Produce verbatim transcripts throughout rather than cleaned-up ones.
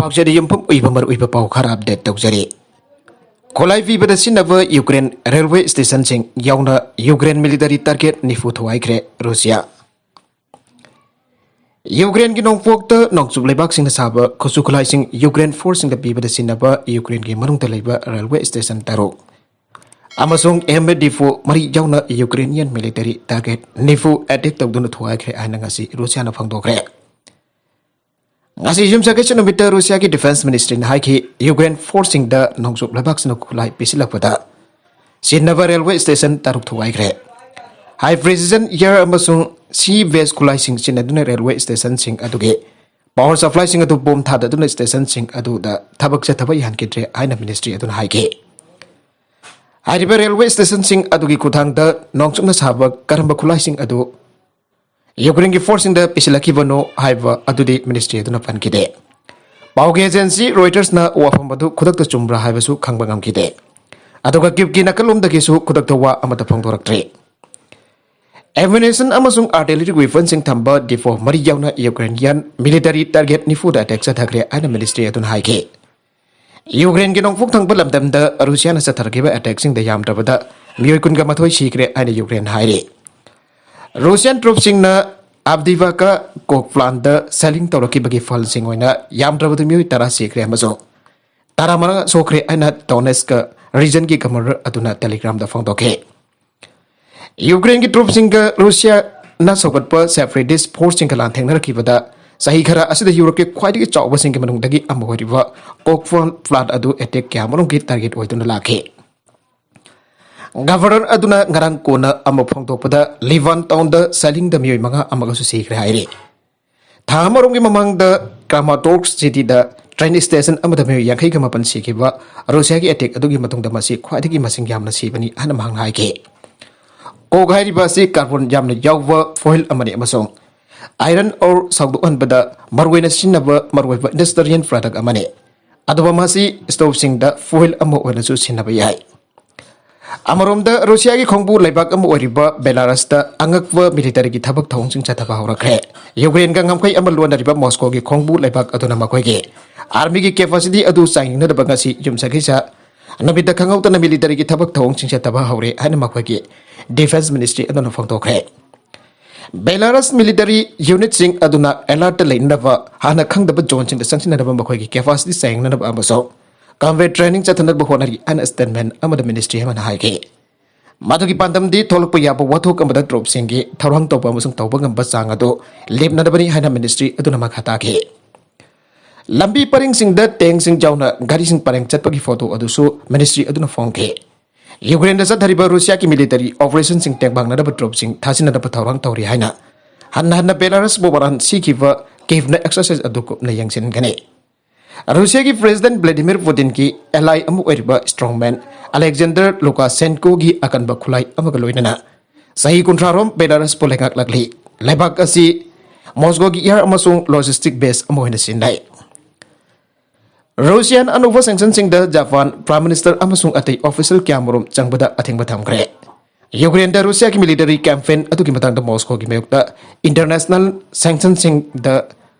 ꯄꯥꯎꯆꯦꯗ ꯌꯨꯝꯐꯝ ꯑꯣꯏꯕ ꯃꯔꯨꯑꯣꯏꯕ ꯄꯥꯎ ꯈꯔ ꯑꯞꯗꯦꯠ ꯇꯧꯖꯔꯤ꯫ ꯈꯨꯠꯂꯥꯏ ꯄꯤꯕꯗ ꯁꯤꯖꯤꯟꯅꯕ ꯌꯨꯀ꯭ꯔꯦꯟ ꯔꯦꯜꯋꯦ ꯁ꯭ꯇꯦꯁꯟꯁꯤꯡ ꯌꯥꯎꯅ ꯌꯨꯀ꯭ꯔꯦꯟ ꯃꯤꯂꯤꯇꯔꯤ ꯇꯥꯔꯒꯦꯠ ꯅꯤꯐꯨ ꯊꯨꯒꯥꯏꯈ꯭ꯔꯦ ꯔꯨꯁꯤꯌꯥ꯫ ꯌꯨꯀ꯭ꯔꯦꯟꯒꯤ ꯅꯣꯡꯄꯣꯛꯇ ꯅꯣꯡꯆꯨꯞ ꯂꯩꯕꯥꯛꯁꯤꯡꯅ ꯁꯥꯕ ꯈꯨꯠꯁꯨ ꯈꯨꯠꯂꯥꯏꯁꯤꯡ ꯌꯨꯀ꯭ꯔꯦꯟ ꯐꯣꯔꯁꯁꯤꯡꯗ ꯄꯤꯕꯗ ꯁꯤꯖꯤꯟꯅꯕ ꯌꯨꯀ꯭ꯔꯦꯟꯒꯤ ꯃꯅꯨꯡꯗ ꯂꯩꯕ ꯔꯦꯜꯋꯦ ꯁ꯭ꯇꯦꯁꯟ ꯇꯔꯨꯛ ꯑꯃꯁꯨꯡ ꯑꯦꯝ ꯗꯤꯐꯣ ꯃꯔꯤ ꯌꯥꯎꯅ ꯌꯨꯀ꯭ꯔꯦꯅꯤꯌꯟ ꯃꯤꯂꯤꯇꯔꯤ ꯇꯥꯔꯒꯦꯠ ꯅꯤꯐꯨ ꯑꯦꯇꯦꯛ ꯇꯧꯗꯨꯅ ꯊꯨꯒꯥꯏꯈ꯭ꯔꯦ ꯍꯥꯏꯅ ꯉꯁꯤ ꯔꯨꯁꯤꯌꯥꯅ ꯐꯣꯡꯗꯣꯛꯈ꯭ꯔꯦ꯫ ꯉꯁꯤ ꯌꯨꯝꯁꯀꯩꯁ ꯅꯨꯃꯤꯠꯇ ꯔꯨꯁꯤꯌꯥꯒꯤ ꯗꯤꯐꯦꯟꯁ ꯃꯤꯅꯤꯁꯇ꯭ꯔꯤꯅ ꯍꯥꯏꯈꯤ, ꯌꯨꯀ꯭ꯔꯦꯟ ꯐꯣꯔꯁꯁꯤꯡꯗ ꯅꯣꯡꯆꯨꯞ ꯂꯩꯕꯥꯛꯁꯤꯡꯅ ꯈꯨꯠꯂꯥꯏ ꯄꯤꯁꯤꯜꯂꯛꯄꯗ ꯁꯤꯖꯤꯟꯅꯕ ꯔꯦꯜꯋꯦ ꯁ꯭ꯇꯦꯁꯟ ꯇꯔꯨꯛ ꯊꯨꯒꯥꯏꯈ꯭ꯔꯦ꯫ ꯍꯥꯏ ꯄ꯭ꯔꯤꯁꯤꯖꯟ ꯑꯦꯌꯔ ꯑꯃꯁꯨꯡ ꯁꯤ ꯕꯦꯁ ꯈꯨꯠꯂꯥꯏꯁꯤꯡ ꯁꯤꯖꯤꯟꯅꯗꯨꯅ ꯔꯦꯜꯋꯦ ꯁ꯭ꯇꯦꯁꯟꯁꯤꯡ ꯑꯗꯨꯒꯤ ꯄꯥꯋꯔ ꯁꯄ꯭ꯂꯥꯏꯁꯤꯡ ꯑꯗꯨ ꯕꯣꯝ ꯊꯥꯗꯗꯨꯅ ꯁ꯭ꯇꯦꯁꯟꯁꯤꯡ ꯑꯗꯨꯗ ꯊꯕꯛ ꯆꯠꯊꯕ ꯌꯥꯍꯟꯈꯤꯗ꯭ꯔꯦ ꯍꯥꯏꯅ ꯃꯤꯅꯤꯁꯇ꯭ꯔꯤ ꯑꯗꯨꯅ ꯍꯥꯏꯈꯤ꯫ ꯍꯥꯏꯔꯤꯕ ꯔꯦꯜꯋꯦ ꯁ꯭ꯇꯦꯁꯟꯁꯤꯡ ꯑꯗꯨꯒꯤ ꯈꯨꯠꯊꯥꯡꯗ ꯅꯣꯡꯆꯨꯞꯅ ꯁꯥꯕ ꯀꯔꯝꯕ ꯈꯨꯠꯂꯥꯏꯁꯤꯡ ꯑꯗꯨ ꯌꯨꯀ꯭ꯔꯦꯟꯒꯤ ꯐꯣꯔꯁꯁꯤꯡꯗ ꯄꯤꯁꯤꯜꯂꯛꯈꯤꯕꯅꯣ ꯍꯥꯏꯕ ꯑꯗꯨꯗꯤ ꯃꯤꯅꯤꯁꯇ꯭ꯔꯤ ꯑꯗꯨꯅ ꯄꯟꯈꯤꯗꯦ꯫ ꯄꯥꯎꯒꯤ ꯑꯦꯖꯦꯟꯁꯤ ꯔꯣꯏꯇꯔꯁꯅ ꯋꯥꯐꯝ ꯑꯗꯨ ꯈꯨꯗꯛꯇ ꯆꯨꯝꯕ꯭ꯔꯥ ꯍꯥꯏꯕꯁꯨ ꯈꯪꯕ ꯉꯝꯈꯤꯗꯦ꯫ ꯑꯗꯨꯒ ꯀꯤꯞꯀꯤ ꯅꯥꯀꯜꯂꯣꯝꯗꯒꯤꯁꯨ ꯈꯨꯗꯛꯇ ꯋꯥ ꯑꯃꯠꯇ ꯐꯣꯡꯗꯣꯔꯛꯇ꯭ꯔꯤ꯫ ꯑꯦꯃꯨꯅꯤꯁꯟ ꯑꯃꯁꯨꯡ ꯑꯥꯔꯇꯤꯂꯔꯤ ꯋꯦꯄꯟꯁꯤꯡ ꯊꯝꯕ ꯗꯤꯄꯣ ꯃꯔꯤ ꯌꯥꯎꯅ ꯌꯨꯀ꯭ꯔꯦꯅꯤꯌꯟ ꯃꯤꯂꯤꯇꯔꯤ ꯇꯥꯔꯒꯦꯠ ꯅꯤꯐꯨꯗ ꯑꯦꯇꯦꯛ ꯆꯠꯊꯈ꯭ꯔꯦ ꯍꯥꯏꯅ ꯃꯤꯅꯤꯁꯇ꯭ꯔꯤ ꯑꯗꯨꯅ ꯍꯥꯏꯈꯤ꯫ ꯌꯨꯀ꯭ꯔꯦꯟꯒꯤ ꯅꯣꯡꯄꯣꯛ ꯊꯪꯕ ꯂꯝꯗꯝꯗ ꯔꯨꯁꯤꯌꯥꯅ ꯆꯠꯊꯔꯛꯈꯤꯕ ꯑꯦꯇꯦꯛꯁꯤꯡꯗ ꯌꯥꯝꯗ꯭ꯔꯕꯗ ꯃꯤꯑꯣꯏ ꯀꯨꯟꯒ ꯃꯥꯊꯣꯏ ꯁꯤꯈ꯭ꯔꯦ ꯍꯥꯏꯅ ꯌꯨꯀ꯭ꯔꯦꯟ ꯍꯥꯏꯔꯤ꯫ ꯔꯨꯁꯤꯌꯥꯟ ꯇ꯭ꯔꯨꯞꯁꯤꯡꯅ ꯑꯕꯗꯤꯚꯀꯥ ꯀꯣꯛ ꯄ꯭ꯂꯥꯟꯗ ꯁꯦꯂꯤꯡ ꯇꯧꯔꯛꯈꯤꯕꯒꯤ ꯐꯜꯁꯤꯡ ꯑꯣꯏꯅ ꯌꯥꯝꯗ꯭ꯔꯕꯗ ꯃꯤꯑꯣꯏ ꯇꯔꯥ ꯁꯤꯈ꯭ꯔꯦ ꯑꯃꯁꯨꯡ ꯇꯔꯥꯃꯉꯥ ꯁꯣꯛꯈ꯭ꯔꯦ ꯍꯥꯏꯅ ꯗꯣꯅꯦꯁꯀ ꯔꯤꯖꯟꯒꯤ ꯀꯃꯥꯟꯗꯔ ꯑꯗꯨꯅ ꯇꯦꯂꯤꯒ꯭ꯔꯥꯝꯗ ꯐꯣꯡꯗꯣꯛꯈꯤ꯫ ꯌꯨꯀ꯭ꯔꯦꯟꯒꯤ ꯇ꯭ꯔꯨꯞꯁꯤꯡꯒ ꯔꯨꯁꯤꯌꯥꯅ ꯁꯧꯒꯠꯄ ꯁꯦꯄꯔꯦꯇꯤꯁ ꯐꯣꯔꯁꯁꯤꯡꯒ ꯂꯥꯟꯊꯦꯡꯅꯔꯛꯈꯤꯕꯗ ꯆꯍꯤ ꯈꯔ ꯑꯁꯤꯗ ꯌꯨꯔꯣꯞꯀꯤ ꯈ꯭ꯋꯥꯏꯗꯒꯤ ꯆꯥꯎꯕꯁꯤꯡꯒꯤ ꯃꯅꯨꯡꯗꯒꯤ ꯑꯃ ꯑꯣꯏꯔꯤꯕ ꯀꯣꯛ ꯄ꯭ꯂꯥꯟ ꯑꯗꯨ ꯑꯦꯇꯦꯛ ꯀꯌꯥꯃꯔꯨꯝꯒꯤ ꯇꯥꯔꯒꯦꯠ ꯑꯣꯏꯗꯨꯅ ꯂꯥꯛꯈꯤ꯫ ꯒꯚꯔꯅꯔ ꯑꯗꯨꯅ ꯉꯔꯥꯡ ꯀꯣꯟꯅ ꯑꯃ ꯐꯣꯡꯗꯣꯛꯄꯗ ꯂꯤꯚꯥꯟ ꯇꯥꯎꯟꯗ ꯁꯦꯂꯤꯡꯗ ꯃꯤꯑꯣꯏ ꯃꯉꯥ ꯑꯃꯒꯁꯨ ꯁꯤꯈ꯭ꯔꯦ ꯍꯥꯏꯔꯤ꯫ ꯊꯥ ꯑꯃꯔꯣꯝꯒꯤ ꯃꯃꯥꯡꯗ ꯀ꯭ꯔꯥꯃꯥꯇꯣꯔꯁ ꯁꯤꯇꯤꯗ ꯇ꯭ꯔꯦꯟ ꯁ꯭ꯇꯦꯁꯟ ꯑꯃꯗ ꯃꯤꯑꯣꯏ ꯌꯥꯡꯈꯩꯒ ꯃꯥꯄꯟ ꯁꯤꯈꯤꯕ ꯔꯨꯁꯤꯌꯥꯒꯤ ꯑꯦꯇꯦꯛ ꯑꯗꯨꯒꯤ ꯃꯇꯨꯡꯗ ꯃꯁꯤ ꯈ꯭ꯋꯥꯏꯗꯒꯤ ꯃꯁꯤꯡ ꯌꯥꯝꯅ ꯁꯤꯕꯅꯤ ꯍꯥꯏꯅ ꯃꯍꯥꯛꯅ ꯍꯥꯏꯈꯤ꯫ ꯀꯣꯛ ꯍꯥꯏꯔꯤꯕ ꯑꯁꯤ ꯀꯥꯔꯕꯣꯟ ꯌꯥꯝꯅ ꯌꯥꯎꯕ ꯐꯣꯏꯜ ꯑꯃꯅꯤ ꯑꯃꯁꯨꯡ ꯑꯥꯏꯔꯟ ꯑꯣꯔ ꯁꯧꯗꯣꯛꯍꯟꯕꯗ ꯃꯔꯨꯑꯣꯏꯅ ꯁꯤꯖꯤꯟꯅꯕ ꯃꯔꯨꯑꯣꯏꯕ ꯏꯟꯗꯁꯇ꯭ꯔꯤꯌꯦꯜ ꯄ꯭ꯔꯗꯛ ꯑꯃꯅꯤ꯫ ꯑꯗꯨꯒ ꯃꯁꯤ ꯁ꯭ꯇꯣꯞꯁꯤꯡꯗ ꯐꯣꯏꯜ ꯑꯃ ꯑꯣꯏꯅꯁꯨ ꯁꯤꯖꯤꯟꯅꯕ ꯌꯥꯏ꯫ ꯑꯃꯔꯣꯝꯗ, ꯔꯨꯁꯤꯌꯥꯒꯤ ꯈꯣꯡꯕꯨ ꯂꯩꯕꯥꯛ ꯑꯃ ꯑꯣꯏꯔꯤꯕ ꯕꯦꯂꯥꯔꯁꯇ ꯑꯉꯛꯄ ꯃꯤꯂꯤꯇꯔꯤꯒꯤ ꯊꯕꯛ ꯊꯧꯑꯣꯡꯁꯤꯡ ꯆꯠꯊꯕ ꯍꯧꯔꯛꯈ꯭ꯔꯦ꯫ ꯌꯨꯀ꯭ꯔꯦꯟꯒ ꯉꯝꯈꯩ ꯑꯃ ꯂꯣꯟꯅꯔꯤꯕ ꯃꯣꯁꯀꯣꯒꯤ ꯈꯣꯡꯕꯨ ꯂꯩꯕꯥꯛ ꯑꯗꯨꯅ ꯃꯈꯣꯏꯒꯤ ꯑꯥꯔꯃꯤꯒꯤ ꯀꯦꯄꯥꯁꯤꯇꯤ ꯑꯗꯨ ꯆꯥꯡꯌꯦꯡꯅꯅꯕ ꯉꯁꯤ ꯌꯨꯝꯁꯀꯩꯁ ꯅꯨꯃꯤꯠꯇ ꯈꯪꯍꯧꯗꯅ ꯃꯤꯂꯤꯇꯔꯤꯒꯤ ꯊꯕꯛ ꯊꯧꯑꯣꯡꯁꯤꯡ ꯆꯠꯊꯕ ꯍꯧꯔꯦ ꯍꯥꯏꯅ ꯃꯈꯣꯏꯒꯤ ꯗꯤꯐꯦꯟꯁ ꯃꯤꯅꯤꯁꯇ꯭ꯔꯤ ꯑꯗꯨꯅ ꯐꯣꯡꯗꯣꯛꯈ꯭ꯔꯦ꯫ ꯕꯦꯂꯥꯔꯁ ꯃꯤꯂꯤꯇꯔꯤ ꯌꯨꯅꯤꯠꯁꯤꯡ ꯑꯗꯨꯅ ꯑꯦꯂꯔꯠꯇ ꯂꯩꯅꯅꯕ, ꯍꯥꯟꯅ ꯈꯪꯗꯕ ꯖꯣꯟꯁꯤꯡꯗ ꯆꯪꯁꯤꯟꯅꯅꯕ ꯃꯈꯣꯏꯒꯤ ꯀꯦꯄꯥꯁꯤꯇꯤ ꯆꯥꯡꯌꯦꯡꯅꯅꯕ ꯑꯃꯁꯨꯡ ꯀꯝꯕꯦꯠ ꯇ꯭ꯔꯦꯅꯤꯡ ꯆꯠꯊꯅꯕ ꯍꯣꯠꯅꯔꯤ ꯍꯥꯏꯅ ꯁ꯭ꯇꯦꯠꯃꯦꯟ ꯑꯃꯗ ꯃꯤꯅꯤꯁꯇ꯭ꯔꯤ ꯑꯃꯅ ꯍꯥꯏꯈꯤ꯫ ꯃꯗꯨꯒꯤ ꯄꯥꯟꯗꯝꯗꯤ ꯊꯣꯛꯂꯛꯄ ꯌꯥꯕ ꯋꯥꯊꯣꯛ ꯑꯃꯗ ꯇ꯭ꯔꯨꯞꯁꯤꯡꯒꯤ ꯊꯧꯔꯥꯡ ꯇꯧꯕ ꯑꯃꯁꯨꯡ ꯇꯧꯕ ꯉꯝꯕ ꯆꯥꯡ ꯑꯗꯨ ꯂꯦꯞꯅꯅꯕꯅꯤ ꯍꯥꯏꯅ ꯃꯤꯅꯤꯁꯇ꯭ꯔꯤ ꯑꯗꯨꯅ ꯃꯈꯥ ꯇꯥꯈꯤ꯫ ꯂꯝꯕꯤ ꯄꯔꯤꯡꯁꯤꯡꯗ ꯇꯦꯡꯁꯤꯡ ꯌꯥꯎꯅ ꯒꯥꯔꯤꯁꯤꯡ ꯄꯔꯦꯡ ꯆꯠꯄꯒꯤ ꯐꯣꯇꯣ ꯑꯗꯨꯁꯨ ꯃꯤꯅꯤꯁꯇ꯭ꯔꯤ ꯑꯗꯨꯅ ꯐꯣꯡꯈꯤ꯫ ꯌꯨꯀ꯭ꯔꯦꯟꯗ ꯆꯠꯊꯔꯤꯕ ꯔꯨꯁꯤꯌꯥꯒꯤ ꯃꯤꯂꯤꯇꯔꯤ ꯑꯣꯄꯔꯦꯁꯟꯁꯤꯡ ꯇꯦꯡꯕꯥꯡꯅꯅꯕ ꯇ꯭ꯔꯨꯞꯁꯤꯡ ꯊꯥꯖꯤꯟꯅꯅꯕ ꯊꯧꯔꯥꯡ ꯇꯧꯔꯤ ꯍꯥꯏꯅ ꯍꯟꯅ ꯍꯟꯅ ꯕꯦꯂꯥꯔꯁꯄꯨ ꯃꯔꯥꯟ ꯁꯤꯈꯤꯕ ꯀꯤꯚꯅ ꯑꯦꯛꯁꯔꯁꯥꯏꯖ ꯑꯗꯨ ꯀꯨꯞꯅ ꯌꯦꯡꯁꯤꯟꯒꯅꯤ꯫ ꯔꯨꯁꯤꯌꯥꯒꯤ ꯄ꯭ꯔꯦꯁꯤꯗꯦꯟꯠ ꯚ꯭ꯂꯥꯗꯤꯃꯤꯔ ꯄꯨꯇꯤꯟꯒꯤ ꯑꯦꯂꯥꯏ ꯑꯃ ꯑꯣꯏꯔꯤꯕ ꯁ꯭ꯇ꯭ꯔꯣꯡꯃꯦꯟ ꯑꯂꯦꯛꯖꯦꯟꯗꯔ ꯂꯨꯀꯥꯁꯦꯟꯀꯣꯒꯤ ꯑꯀꯟꯕ ꯈꯨꯠꯂꯥꯏ ꯑꯃꯒ ꯂꯣꯏꯅꯅ ꯆꯍꯤ ꯀꯨꯟꯊ꯭ꯔꯥ ꯔꯣꯝ ꯕꯦꯂꯥꯔꯁꯄꯨ ꯂꯩꯉꯥꯛꯂꯛꯂꯤ꯫ ꯂꯩꯕꯥꯛ ꯑꯁꯤ ꯃꯣꯁꯀꯣꯒꯤ ꯏꯌꯥꯔ ꯑꯃꯁꯨꯡ ꯂꯣꯖꯤꯁꯇꯤꯛ ꯕꯦꯁ ꯑꯃ ꯑꯣꯏꯅ ꯁꯤꯖꯤꯟꯅꯩ꯫ ꯔꯨꯁꯤꯌꯥꯟ ꯑꯅꯧꯕ ꯁꯦꯡꯁꯟꯁꯤꯡꯗ ꯖꯄꯥꯟ ꯄ꯭ꯔꯥꯏꯝ ꯃꯤꯅꯤꯁꯇꯔ ꯑꯃꯁꯨꯡ ꯑꯇꯩ ꯑꯣꯐꯤꯁꯤꯌꯦꯜ ꯀꯌꯥꯃꯔꯨꯝ ꯆꯪꯕꯗ ꯑꯊꯤꯡꯕ ꯊꯝꯈ꯭ꯔꯦ꯫ ꯌꯨꯀ꯭ꯔꯦꯟꯗ ꯔꯨꯁꯤꯌꯥꯒꯤ ꯃꯤꯂꯤꯇꯔꯤ ꯀꯦꯝꯄꯦꯟ ꯑꯗꯨꯒꯤ ꯃꯇꯥꯡꯗ ꯃꯣꯁꯀꯣꯒꯤ ꯃꯥꯌꯣꯛꯇ ꯏꯟꯇꯔꯅꯦꯁꯅꯦꯜ ꯁꯦꯡꯁꯟꯁꯤꯡꯗ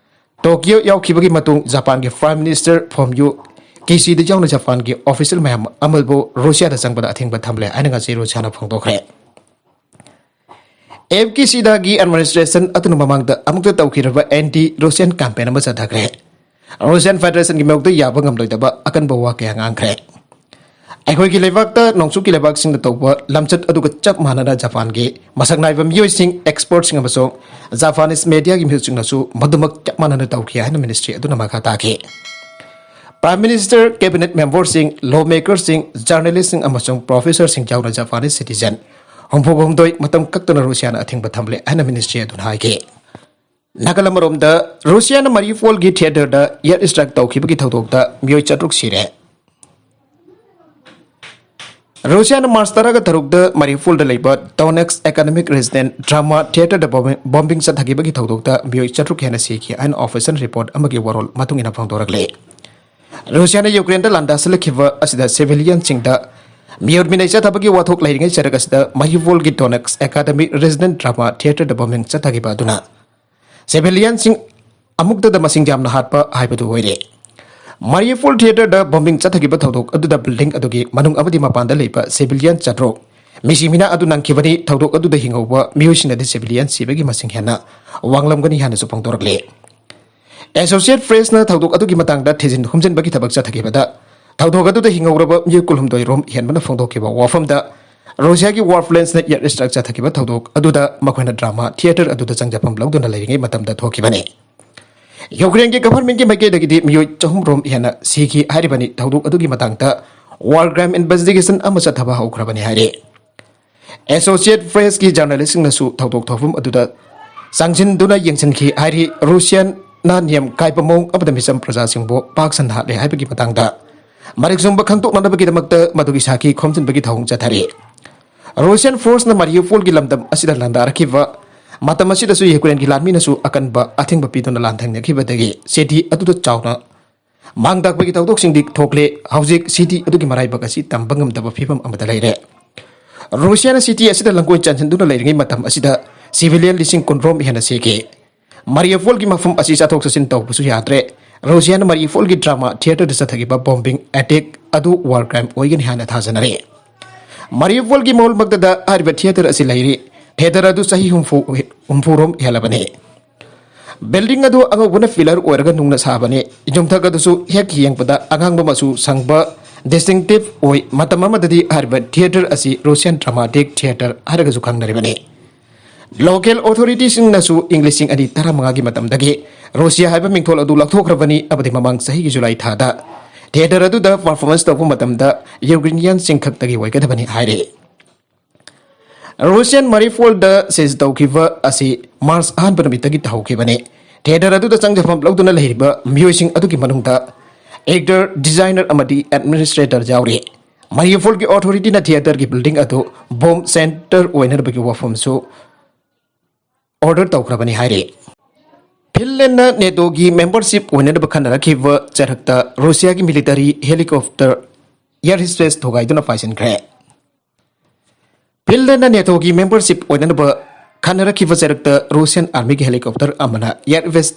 ꯇꯣꯀꯤꯌꯣ ꯌꯥꯎꯈꯤꯕꯒꯤ ꯃꯇꯨꯡ ꯖꯄꯥꯟꯒꯤ ꯄ꯭ꯔꯥꯏꯝ ꯃꯤꯅꯤꯁꯇꯔ ꯐꯣꯃꯤꯌꯣ ꯀꯤꯁꯤꯗ ꯌꯥꯎꯅ ꯖꯄꯥꯟꯒꯤ ꯑꯣꯐꯤꯁꯤꯌꯦꯜ ꯃꯌꯥꯝ ꯑꯃꯕꯨ ꯔꯨꯁꯤꯌꯥꯗ ꯆꯪꯕꯗ ꯑꯊꯤꯡꯕ ꯊꯝꯂꯦ ꯍꯥꯏꯅ ꯉꯁꯤ ꯔꯨꯁꯤꯌꯥꯅ ꯐꯣꯡꯗꯣꯛꯈ꯭ꯔꯦ꯫ ꯑꯦꯐ ꯀꯦ ꯁꯤꯗꯥꯒꯤ ꯑꯦꯗꯃꯤꯅꯤꯁꯇ꯭ꯔꯦꯁꯟ ꯑꯗꯨꯅ ꯃꯃꯥꯡꯗ ꯑꯃꯨꯛꯇ ꯇꯧꯈꯤꯗ꯭ꯔꯕ ꯑꯦꯟꯇꯤ ꯔꯨꯁꯤꯌꯟ ꯀꯦꯝꯄꯦꯟ ꯑꯃ ꯆꯠꯊꯈ꯭ꯔꯦ꯫ ꯔꯨꯁꯤꯌꯟ ꯐꯦꯗꯔꯦꯁꯟꯒꯤ ꯃꯥꯌꯣꯛꯇ ꯌꯥꯕ ꯉꯝꯂꯣꯏꯗꯕ ꯑꯀꯟꯕ ꯋꯥ ꯀꯌꯥ ꯉꯥꯡꯈ꯭ꯔꯦ꯫ ꯑꯩꯈꯣꯏꯒꯤ ꯂꯩꯕꯥꯛꯇ ꯅꯣꯡꯆꯨꯞꯀꯤ ꯂꯩꯕꯥꯛꯁꯤꯡꯅ ꯇꯧꯕ ꯂꯝꯆꯠ ꯑꯗꯨꯒ ꯆꯞ ꯃꯥꯟꯅꯅ ꯖꯄꯥꯟꯒꯤ ꯃꯁꯛ ꯅꯥꯏꯕ ꯃꯤꯑꯣꯏꯁꯤꯡ, ꯑꯦꯛꯁꯄꯔꯠꯁꯤꯡ ꯑꯃꯁꯨꯡ ꯖꯄꯥꯅꯤꯁ ꯃꯦꯗꯤꯌꯥꯒꯤ ꯃꯤꯍꯨꯠꯁꯤꯡꯅꯁꯨ ꯃꯗꯨꯃꯛ ꯆꯞ ꯃꯥꯟꯅꯅ ꯇꯧꯈꯤ ꯍꯥꯏꯅ ꯃꯤꯅꯤꯁꯇ꯭ꯔꯤ ꯑꯗꯨꯅ ꯃꯈꯥ ꯇꯥꯈꯤ꯫ ꯄ꯭ꯔꯥꯏꯝ ꯃꯤꯅꯤꯁꯇꯔ, ꯀꯦꯕꯤꯅꯦꯠ ꯃꯦꯝꯕꯔꯁꯤꯡ, ꯂꯣ ꯃꯦꯀꯔꯁꯤꯡ, ꯖꯔꯅꯦꯂꯤꯁꯁꯤꯡ ꯑꯃꯁꯨꯡ ꯄ꯭ꯔꯣꯐꯦꯁꯔꯁꯤꯡ ꯌꯥꯎꯅ ꯖꯄꯥꯅꯤꯁ ꯁꯤꯇꯤꯖꯦꯟ ꯍꯨꯝꯐꯨ ꯍꯨꯝꯗꯣꯏ ꯃꯇꯝ ꯀꯛꯇꯅ ꯔꯨꯁꯤꯌꯥꯅ ꯑꯊꯤꯡꯕ ꯊꯝꯂꯦ ꯍꯥꯏꯅ ꯃꯤꯅꯤꯁꯇ꯭ꯔꯤ ꯑꯗꯨꯅ ꯍꯥꯏꯈꯤ꯫ ꯅꯥꯀꯜ ꯑꯃꯔꯣꯝꯗ, ꯔꯨꯁꯤꯌꯥꯅ ꯃꯔꯤꯎꯄꯣꯜꯒꯤ ꯊꯤꯌꯦꯇꯔꯗ ꯑꯦꯌꯔ ꯁ꯭ꯇ꯭ꯔꯥꯏꯛ ꯇꯧꯈꯤꯕꯒꯤ ꯊꯧꯗꯣꯛꯇ ꯃꯤꯑꯣꯏ ꯆꯥꯇ꯭ꯔꯨꯛ ꯁꯤꯔꯦ꯫ ꯔꯨꯁꯤꯌꯥꯅ ꯃꯥꯔꯆ ꯇꯔꯥꯒ ꯇꯔꯨꯛꯇ ꯃꯔꯤꯎꯄꯣꯜꯗ ꯂꯩꯕ ꯗꯣꯅꯦꯠꯁ ꯑꯦꯀꯥꯗꯦꯃꯤꯛ ꯔꯦꯁꯤꯗꯦꯟꯠ ꯗ꯭ꯔꯥꯃꯥ ꯊꯤꯌꯦꯇꯔꯗ ꯕꯣꯝꯕꯤꯡ, ꯕꯣꯝꯕꯤꯡ ꯆꯠꯊꯈꯤꯕꯒꯤ ꯊꯧꯗꯣꯛꯇ ꯃꯤꯑꯣꯏ ꯆꯥꯇ꯭ꯔꯨꯛ ꯍꯦꯟꯅ ꯁꯤꯈꯤ ꯍꯥꯏꯅ ꯑꯣꯐꯤꯁꯤꯌꯦꯜ ꯔꯤꯄꯣꯔꯠ ꯑꯃꯒꯤ ꯋꯥꯔꯣꯜ ꯃꯇꯨꯡ ꯏꯟꯅ ꯐꯣꯡꯗꯣꯔꯛꯂꯤ꯫ ꯔꯨꯁꯤꯌꯥꯅ ꯌꯨꯀ꯭ꯔꯦꯟꯗ ꯂꯥꯟꯗꯥꯁꯤꯜꯂꯛꯈꯤꯕ ꯑꯁꯤꯗ ꯁꯤꯚꯤꯂꯤꯌꯟꯁꯤꯡꯗ ꯃꯤꯑꯣꯠ ꯃꯤꯅꯩ ꯆꯠꯊꯕꯒꯤ ꯋꯥꯊꯣꯛ ꯂꯩꯔꯤꯉꯩ ꯆꯔꯛ ꯑꯁꯤꯗ ꯃꯍꯤꯐꯣꯜꯒꯤ Donetsk Academy Resident Drama Theaterꯗ bombing ꯆꯠꯊꯈꯤꯕ ꯑꯗꯨꯅ civilianꯁꯤꯡ ꯑꯃꯨꯛꯇꯗ ꯃꯁꯤꯡ ꯌꯥꯝꯅ ꯍꯥꯠꯄ ꯍꯥꯏꯕꯗꯨ ꯑꯣꯏꯔꯦ꯫ Mariupol Theaterꯗ bombing ꯆꯠꯊꯈꯤꯕ ꯊꯧꯗꯣꯛ ꯑꯗꯨꯗ building ꯑꯗꯨꯒꯤ ꯃꯅꯨꯡ ꯑꯃꯗꯤ ꯃꯄꯥꯟꯗ ꯂꯩꯕ civilian ꯆꯥꯇ꯭ꯔꯨꯛ ꯃꯤꯁꯤ ꯃꯤꯅꯥ ꯑꯗꯨ ꯅꯪꯈꯤꯕꯅꯤ꯫ ꯊꯧꯗꯣꯛ ꯑꯗꯨꯗ ꯍꯤꯡꯍꯧꯕ ꯃꯤꯑꯣꯏꯁꯤꯡꯅꯗꯤ civilian ꯁꯤꯕꯒꯤ ꯃꯁꯤꯡ ꯍꯦꯟꯅ ꯋꯥꯡꯂꯝꯒꯅꯤ ꯍꯥꯏꯅꯁꯨ ꯐꯣꯡꯗꯣꯔꯛꯂꯤ꯫ Associated Pressꯅ ꯊꯧꯗꯣꯛ ꯑꯗꯨꯒꯤ ꯃꯇꯥꯡꯗ ꯊꯤꯖꯤꯟ ꯍꯨꯝꯖꯤꯟꯕꯒꯤ ꯊꯕꯛ ꯆꯠꯊꯈꯤꯕꯗ ꯊꯧꯗꯣꯛ ꯑꯗꯨꯗ ꯍꯤꯡꯍꯧꯔꯕ ꯃꯤꯑꯣꯏ ꯀꯨꯟꯍꯨꯝꯗꯣꯏ ꯔꯣꯝ ꯍꯦꯟꯕꯅ ꯐꯣꯡꯗꯣꯛꯈꯤꯕ ꯋꯥꯐꯝꯗ ꯔꯨꯁꯤꯌꯥꯒꯤ War Planesꯅ air strike ꯆꯠꯊꯈꯤꯕ ꯊꯧꯗꯣꯛ ꯑꯗꯨꯗ ꯃꯈꯣꯏꯅ drama theater ꯑꯗꯨꯗ ꯆꯪꯖꯐꯝ ꯂꯧꯗꯨꯅ ꯂꯩꯔꯤꯉꯩ ꯃꯇꯝꯗ ꯊꯣꯛꯈꯤꯕꯅꯤ꯫ ꯌꯨꯀ꯭ꯔꯦꯟꯒꯤ governmentꯀꯤ ꯃꯥꯏꯀꯩꯗꯒꯤꯗꯤ ꯃꯤꯑꯣꯏ ꯆꯍꯨꯝ ꯔꯣꯝ ꯍꯦꯟꯅ ꯁꯤꯈꯤ ꯍꯥꯏꯔꯤꯕꯅꯤ꯫ ꯊꯧꯗꯣꯛ ꯑꯗꯨꯒꯤ ꯃꯇꯥꯡꯗ war crime investigation ꯑꯃ ꯆꯠꯊꯕ ꯍꯧꯈ꯭ꯔꯕꯅꯤ ꯍꯥꯏꯔꯤ꯫ Associated Pressꯀꯤ journalistꯁꯤꯡꯅꯁꯨ ꯊꯧꯗꯣꯛ ꯊꯣꯛꯐꯝ ꯑꯗꯨꯗ ꯆꯪꯁꯤꯟꯗꯨꯅ ꯌꯦꯡꯁꯤꯟꯈꯤ ꯍꯥꯏꯔꯤ꯫ ꯔꯨꯁꯤꯌꯥꯅ ꯅꯤꯌꯝ ꯀꯥꯏꯕ ꯃꯑꯣꯡ ꯑꯃꯗ ꯃꯤꯆꯝ ꯄ꯭ꯔꯖꯥꯁꯤꯡꯕꯨ ꯄꯥꯛ ꯁꯟꯅ ꯍꯥꯠꯂꯦ ꯍꯥꯏꯕꯒꯤ ꯃꯇꯥꯡꯗ ꯃꯔꯤꯛ ꯆꯨꯝꯕ ꯈꯪꯗꯣꯛꯅꯅꯕꯒꯤꯗꯃꯛꯇ ꯃꯗꯨꯒꯤ ꯁꯥꯈꯤ ꯈꯣꯝꯖꯤꯟꯕꯒꯤ ꯊꯧꯑꯣꯡ ꯆꯠꯊꯔꯤ꯫ Russian forceꯅ Mariupolꯒꯤ ꯂꯝꯗꯝ ꯑꯁꯤꯗ ꯂꯥꯟꯗꯥꯔꯛꯈꯤꯕ ꯃꯇꯝ ꯑꯁꯤꯗꯁꯨ ꯌꯨꯀ꯭ꯔꯦꯟꯒꯤ ꯂꯥꯟꯃꯤꯅꯁꯨ ꯑꯀꯟꯕ ꯑꯊꯤꯡꯕ ꯄꯤꯗꯨꯅ ꯂꯥꯟꯊꯦꯡꯅꯈꯤꯕꯗꯒꯤ city ꯑꯗꯨꯗ ꯆꯥꯎꯅ ꯃꯥꯡ ꯇꯥꯛꯄꯒꯤ ꯊꯧꯗꯣꯛꯁꯤꯡꯗꯤ ꯊꯣꯛꯂꯦ꯫ ꯍꯧꯖꯤꯛ city ꯑꯗꯨꯒꯤ ꯃꯔꯥꯏꯕꯛ ꯑꯁꯤ ꯇꯝꯕ ꯉꯝꯗꯕ ꯐꯤꯕꯝ ꯑꯃꯗ ꯂꯩꯔꯦ꯫ ꯔꯨꯁꯤꯌꯥꯅ city ꯑꯁꯤꯗ ꯂꯥꯟꯒꯣꯏ ꯆꯟꯁꯤꯟꯗꯨꯅ ꯂꯩꯔꯤꯉꯩ ꯃꯇꯝ ꯑꯁꯤꯗ civilian ꯂꯤꯁꯤꯡ ꯀꯨꯟ ꯔꯣꯝ ꯍꯦꯟꯅ ꯁꯤꯈꯤ꯫ Mariupolꯒꯤ ꯃꯐꯝ ꯑꯁꯤ ꯆꯠꯊꯣꯛ ꯆꯠꯁꯤꯟ ꯇꯧꯕꯁꯨ ꯌꯥꯗ꯭ꯔꯦ꯫ ꯔꯨꯁꯤꯌꯥꯅ Mariupolꯒꯤ drama theaterꯗ ꯆꯠꯊꯈꯤꯕ bombing attack ꯑꯗꯨ war crime ꯑꯣꯏꯒꯅꯤ ꯍꯥꯏꯅ ꯊꯥꯖꯅꯔꯤ꯫ Mariupolꯒꯤ ꯃꯣꯜꯃꯛꯇꯗ ꯍꯥꯏꯔꯤꯕ theater ꯑꯁꯤ ꯂꯩꯔꯤ꯫ Theater ꯑꯗꯨ ꯆꯍꯤ ꯍꯨꯝꯐꯨ, ꯍꯨꯝꯐꯨ ꯔꯣꯝ ꯍꯦꯜꯂꯕꯅꯤ꯫ Building ꯑꯗꯨ ꯑꯉꯧꯕꯅ pillar ꯑꯣꯏꯔꯒ ꯅꯨꯡꯅ ꯁꯥꯕꯅꯤ꯫ ꯌꯨꯝꯊꯛ ꯑꯗꯨꯁꯨ ꯍꯦꯛ ꯌꯦꯡꯕꯗ ꯑꯉꯥꯡꯕ ꯃꯆꯨ ꯁꯪꯕ distinctive ꯑꯣꯏ꯫ ꯃꯇꯝ ꯑꯃꯗꯗꯤ ꯍꯥꯏꯔꯤꯕ theater ꯑꯁꯤ Russian dramatic theater ꯍꯥꯏꯔꯒꯁꯨ ꯈꯪꯅꯔꯤꯕꯅꯤ꯫ Local authorityꯁꯤꯡꯅꯁꯨ ꯏꯪ ꯂꯤꯁꯤꯡ ꯑꯅꯤ ꯇꯔꯥꯃꯉꯥꯒꯤ ꯃꯇꯝꯗꯒꯤ ꯔꯨꯁꯤꯌꯥ ꯍꯥꯏꯕ ꯃꯤꯡꯊꯣꯜ ꯑꯗꯨ ꯂꯧꯊꯣꯛꯈ꯭ꯔꯕꯅꯤ ꯑꯃꯗꯤ ꯃꯃꯥꯡ ꯆꯍꯤꯒꯤ ꯖꯨꯂꯥꯏ ꯊꯥꯗ theater ꯑꯗꯨꯗ performance ꯇꯧꯕ ꯃꯇꯝꯗ Ukrainianꯁꯤꯡ ꯈꯛꯇꯒꯤ ꯑꯣꯏꯒꯗꯕꯅꯤ ꯍꯥꯏꯔꯤ꯫ Russian Mariupolꯗ siege ꯇꯧꯈꯤꯕ ꯑꯁꯤ March ꯑꯍꯥꯟꯕ ꯅꯨꯃꯤꯠꯇꯒꯤ ꯇꯧꯍꯧꯈꯤꯕꯅꯤ꯫ Theater ꯑꯗꯨꯗ ꯆꯪꯖꯐꯝ ꯂꯧꯗꯨꯅ ꯂꯩꯔꯤꯕ ꯃꯤꯑꯣꯏꯁꯤꯡ ꯑꯗꯨꯒꯤ ꯃꯅꯨꯡꯗ actor, designer ꯑꯃꯗꯤ administrator ꯌꯥꯎꯔꯤ꯫ Mariupolꯒꯤ authorityꯅ theaterꯒꯤ building ꯑꯗꯨ bomb center ꯑꯣꯏꯅꯅꯕꯒꯤ ꯋꯥꯐꯝꯁꯨ order ꯇꯧꯈ꯭ꯔꯕꯅꯤ ꯍꯥꯏꯔꯤ꯫ Finlandꯅ NATOꯒꯤ membership ꯑꯣꯏꯅꯅꯕ ꯈꯟꯅꯔꯛꯈꯤꯕ ꯆꯔꯛꯇ ꯔꯨꯁꯤꯌꯥꯒꯤ military helicopter ꯑꯦꯌꯔ ꯁ꯭ꯄꯦꯁ ꯊꯨꯒꯥꯏꯗꯨꯅ ꯄꯥꯏꯁꯤꯟꯈ꯭ꯔꯦ꯫ ꯐꯤꯟꯂꯦꯟꯗꯅ ꯅꯦꯇꯣꯒꯤ ꯃꯦꯝꯕꯔꯁꯤꯞ ꯑꯣꯏꯅꯅꯕ ꯈꯟꯅꯔꯛꯈꯤꯕ ꯆꯔꯛꯇ ꯔꯨꯁꯤꯌꯥꯟ ꯑꯥꯔꯃꯤꯒꯤ ꯍꯦꯂꯤꯀꯣꯞꯇꯔ ꯑꯃꯅ ꯑꯦꯌꯔ ꯁ꯭ꯄꯦꯁ,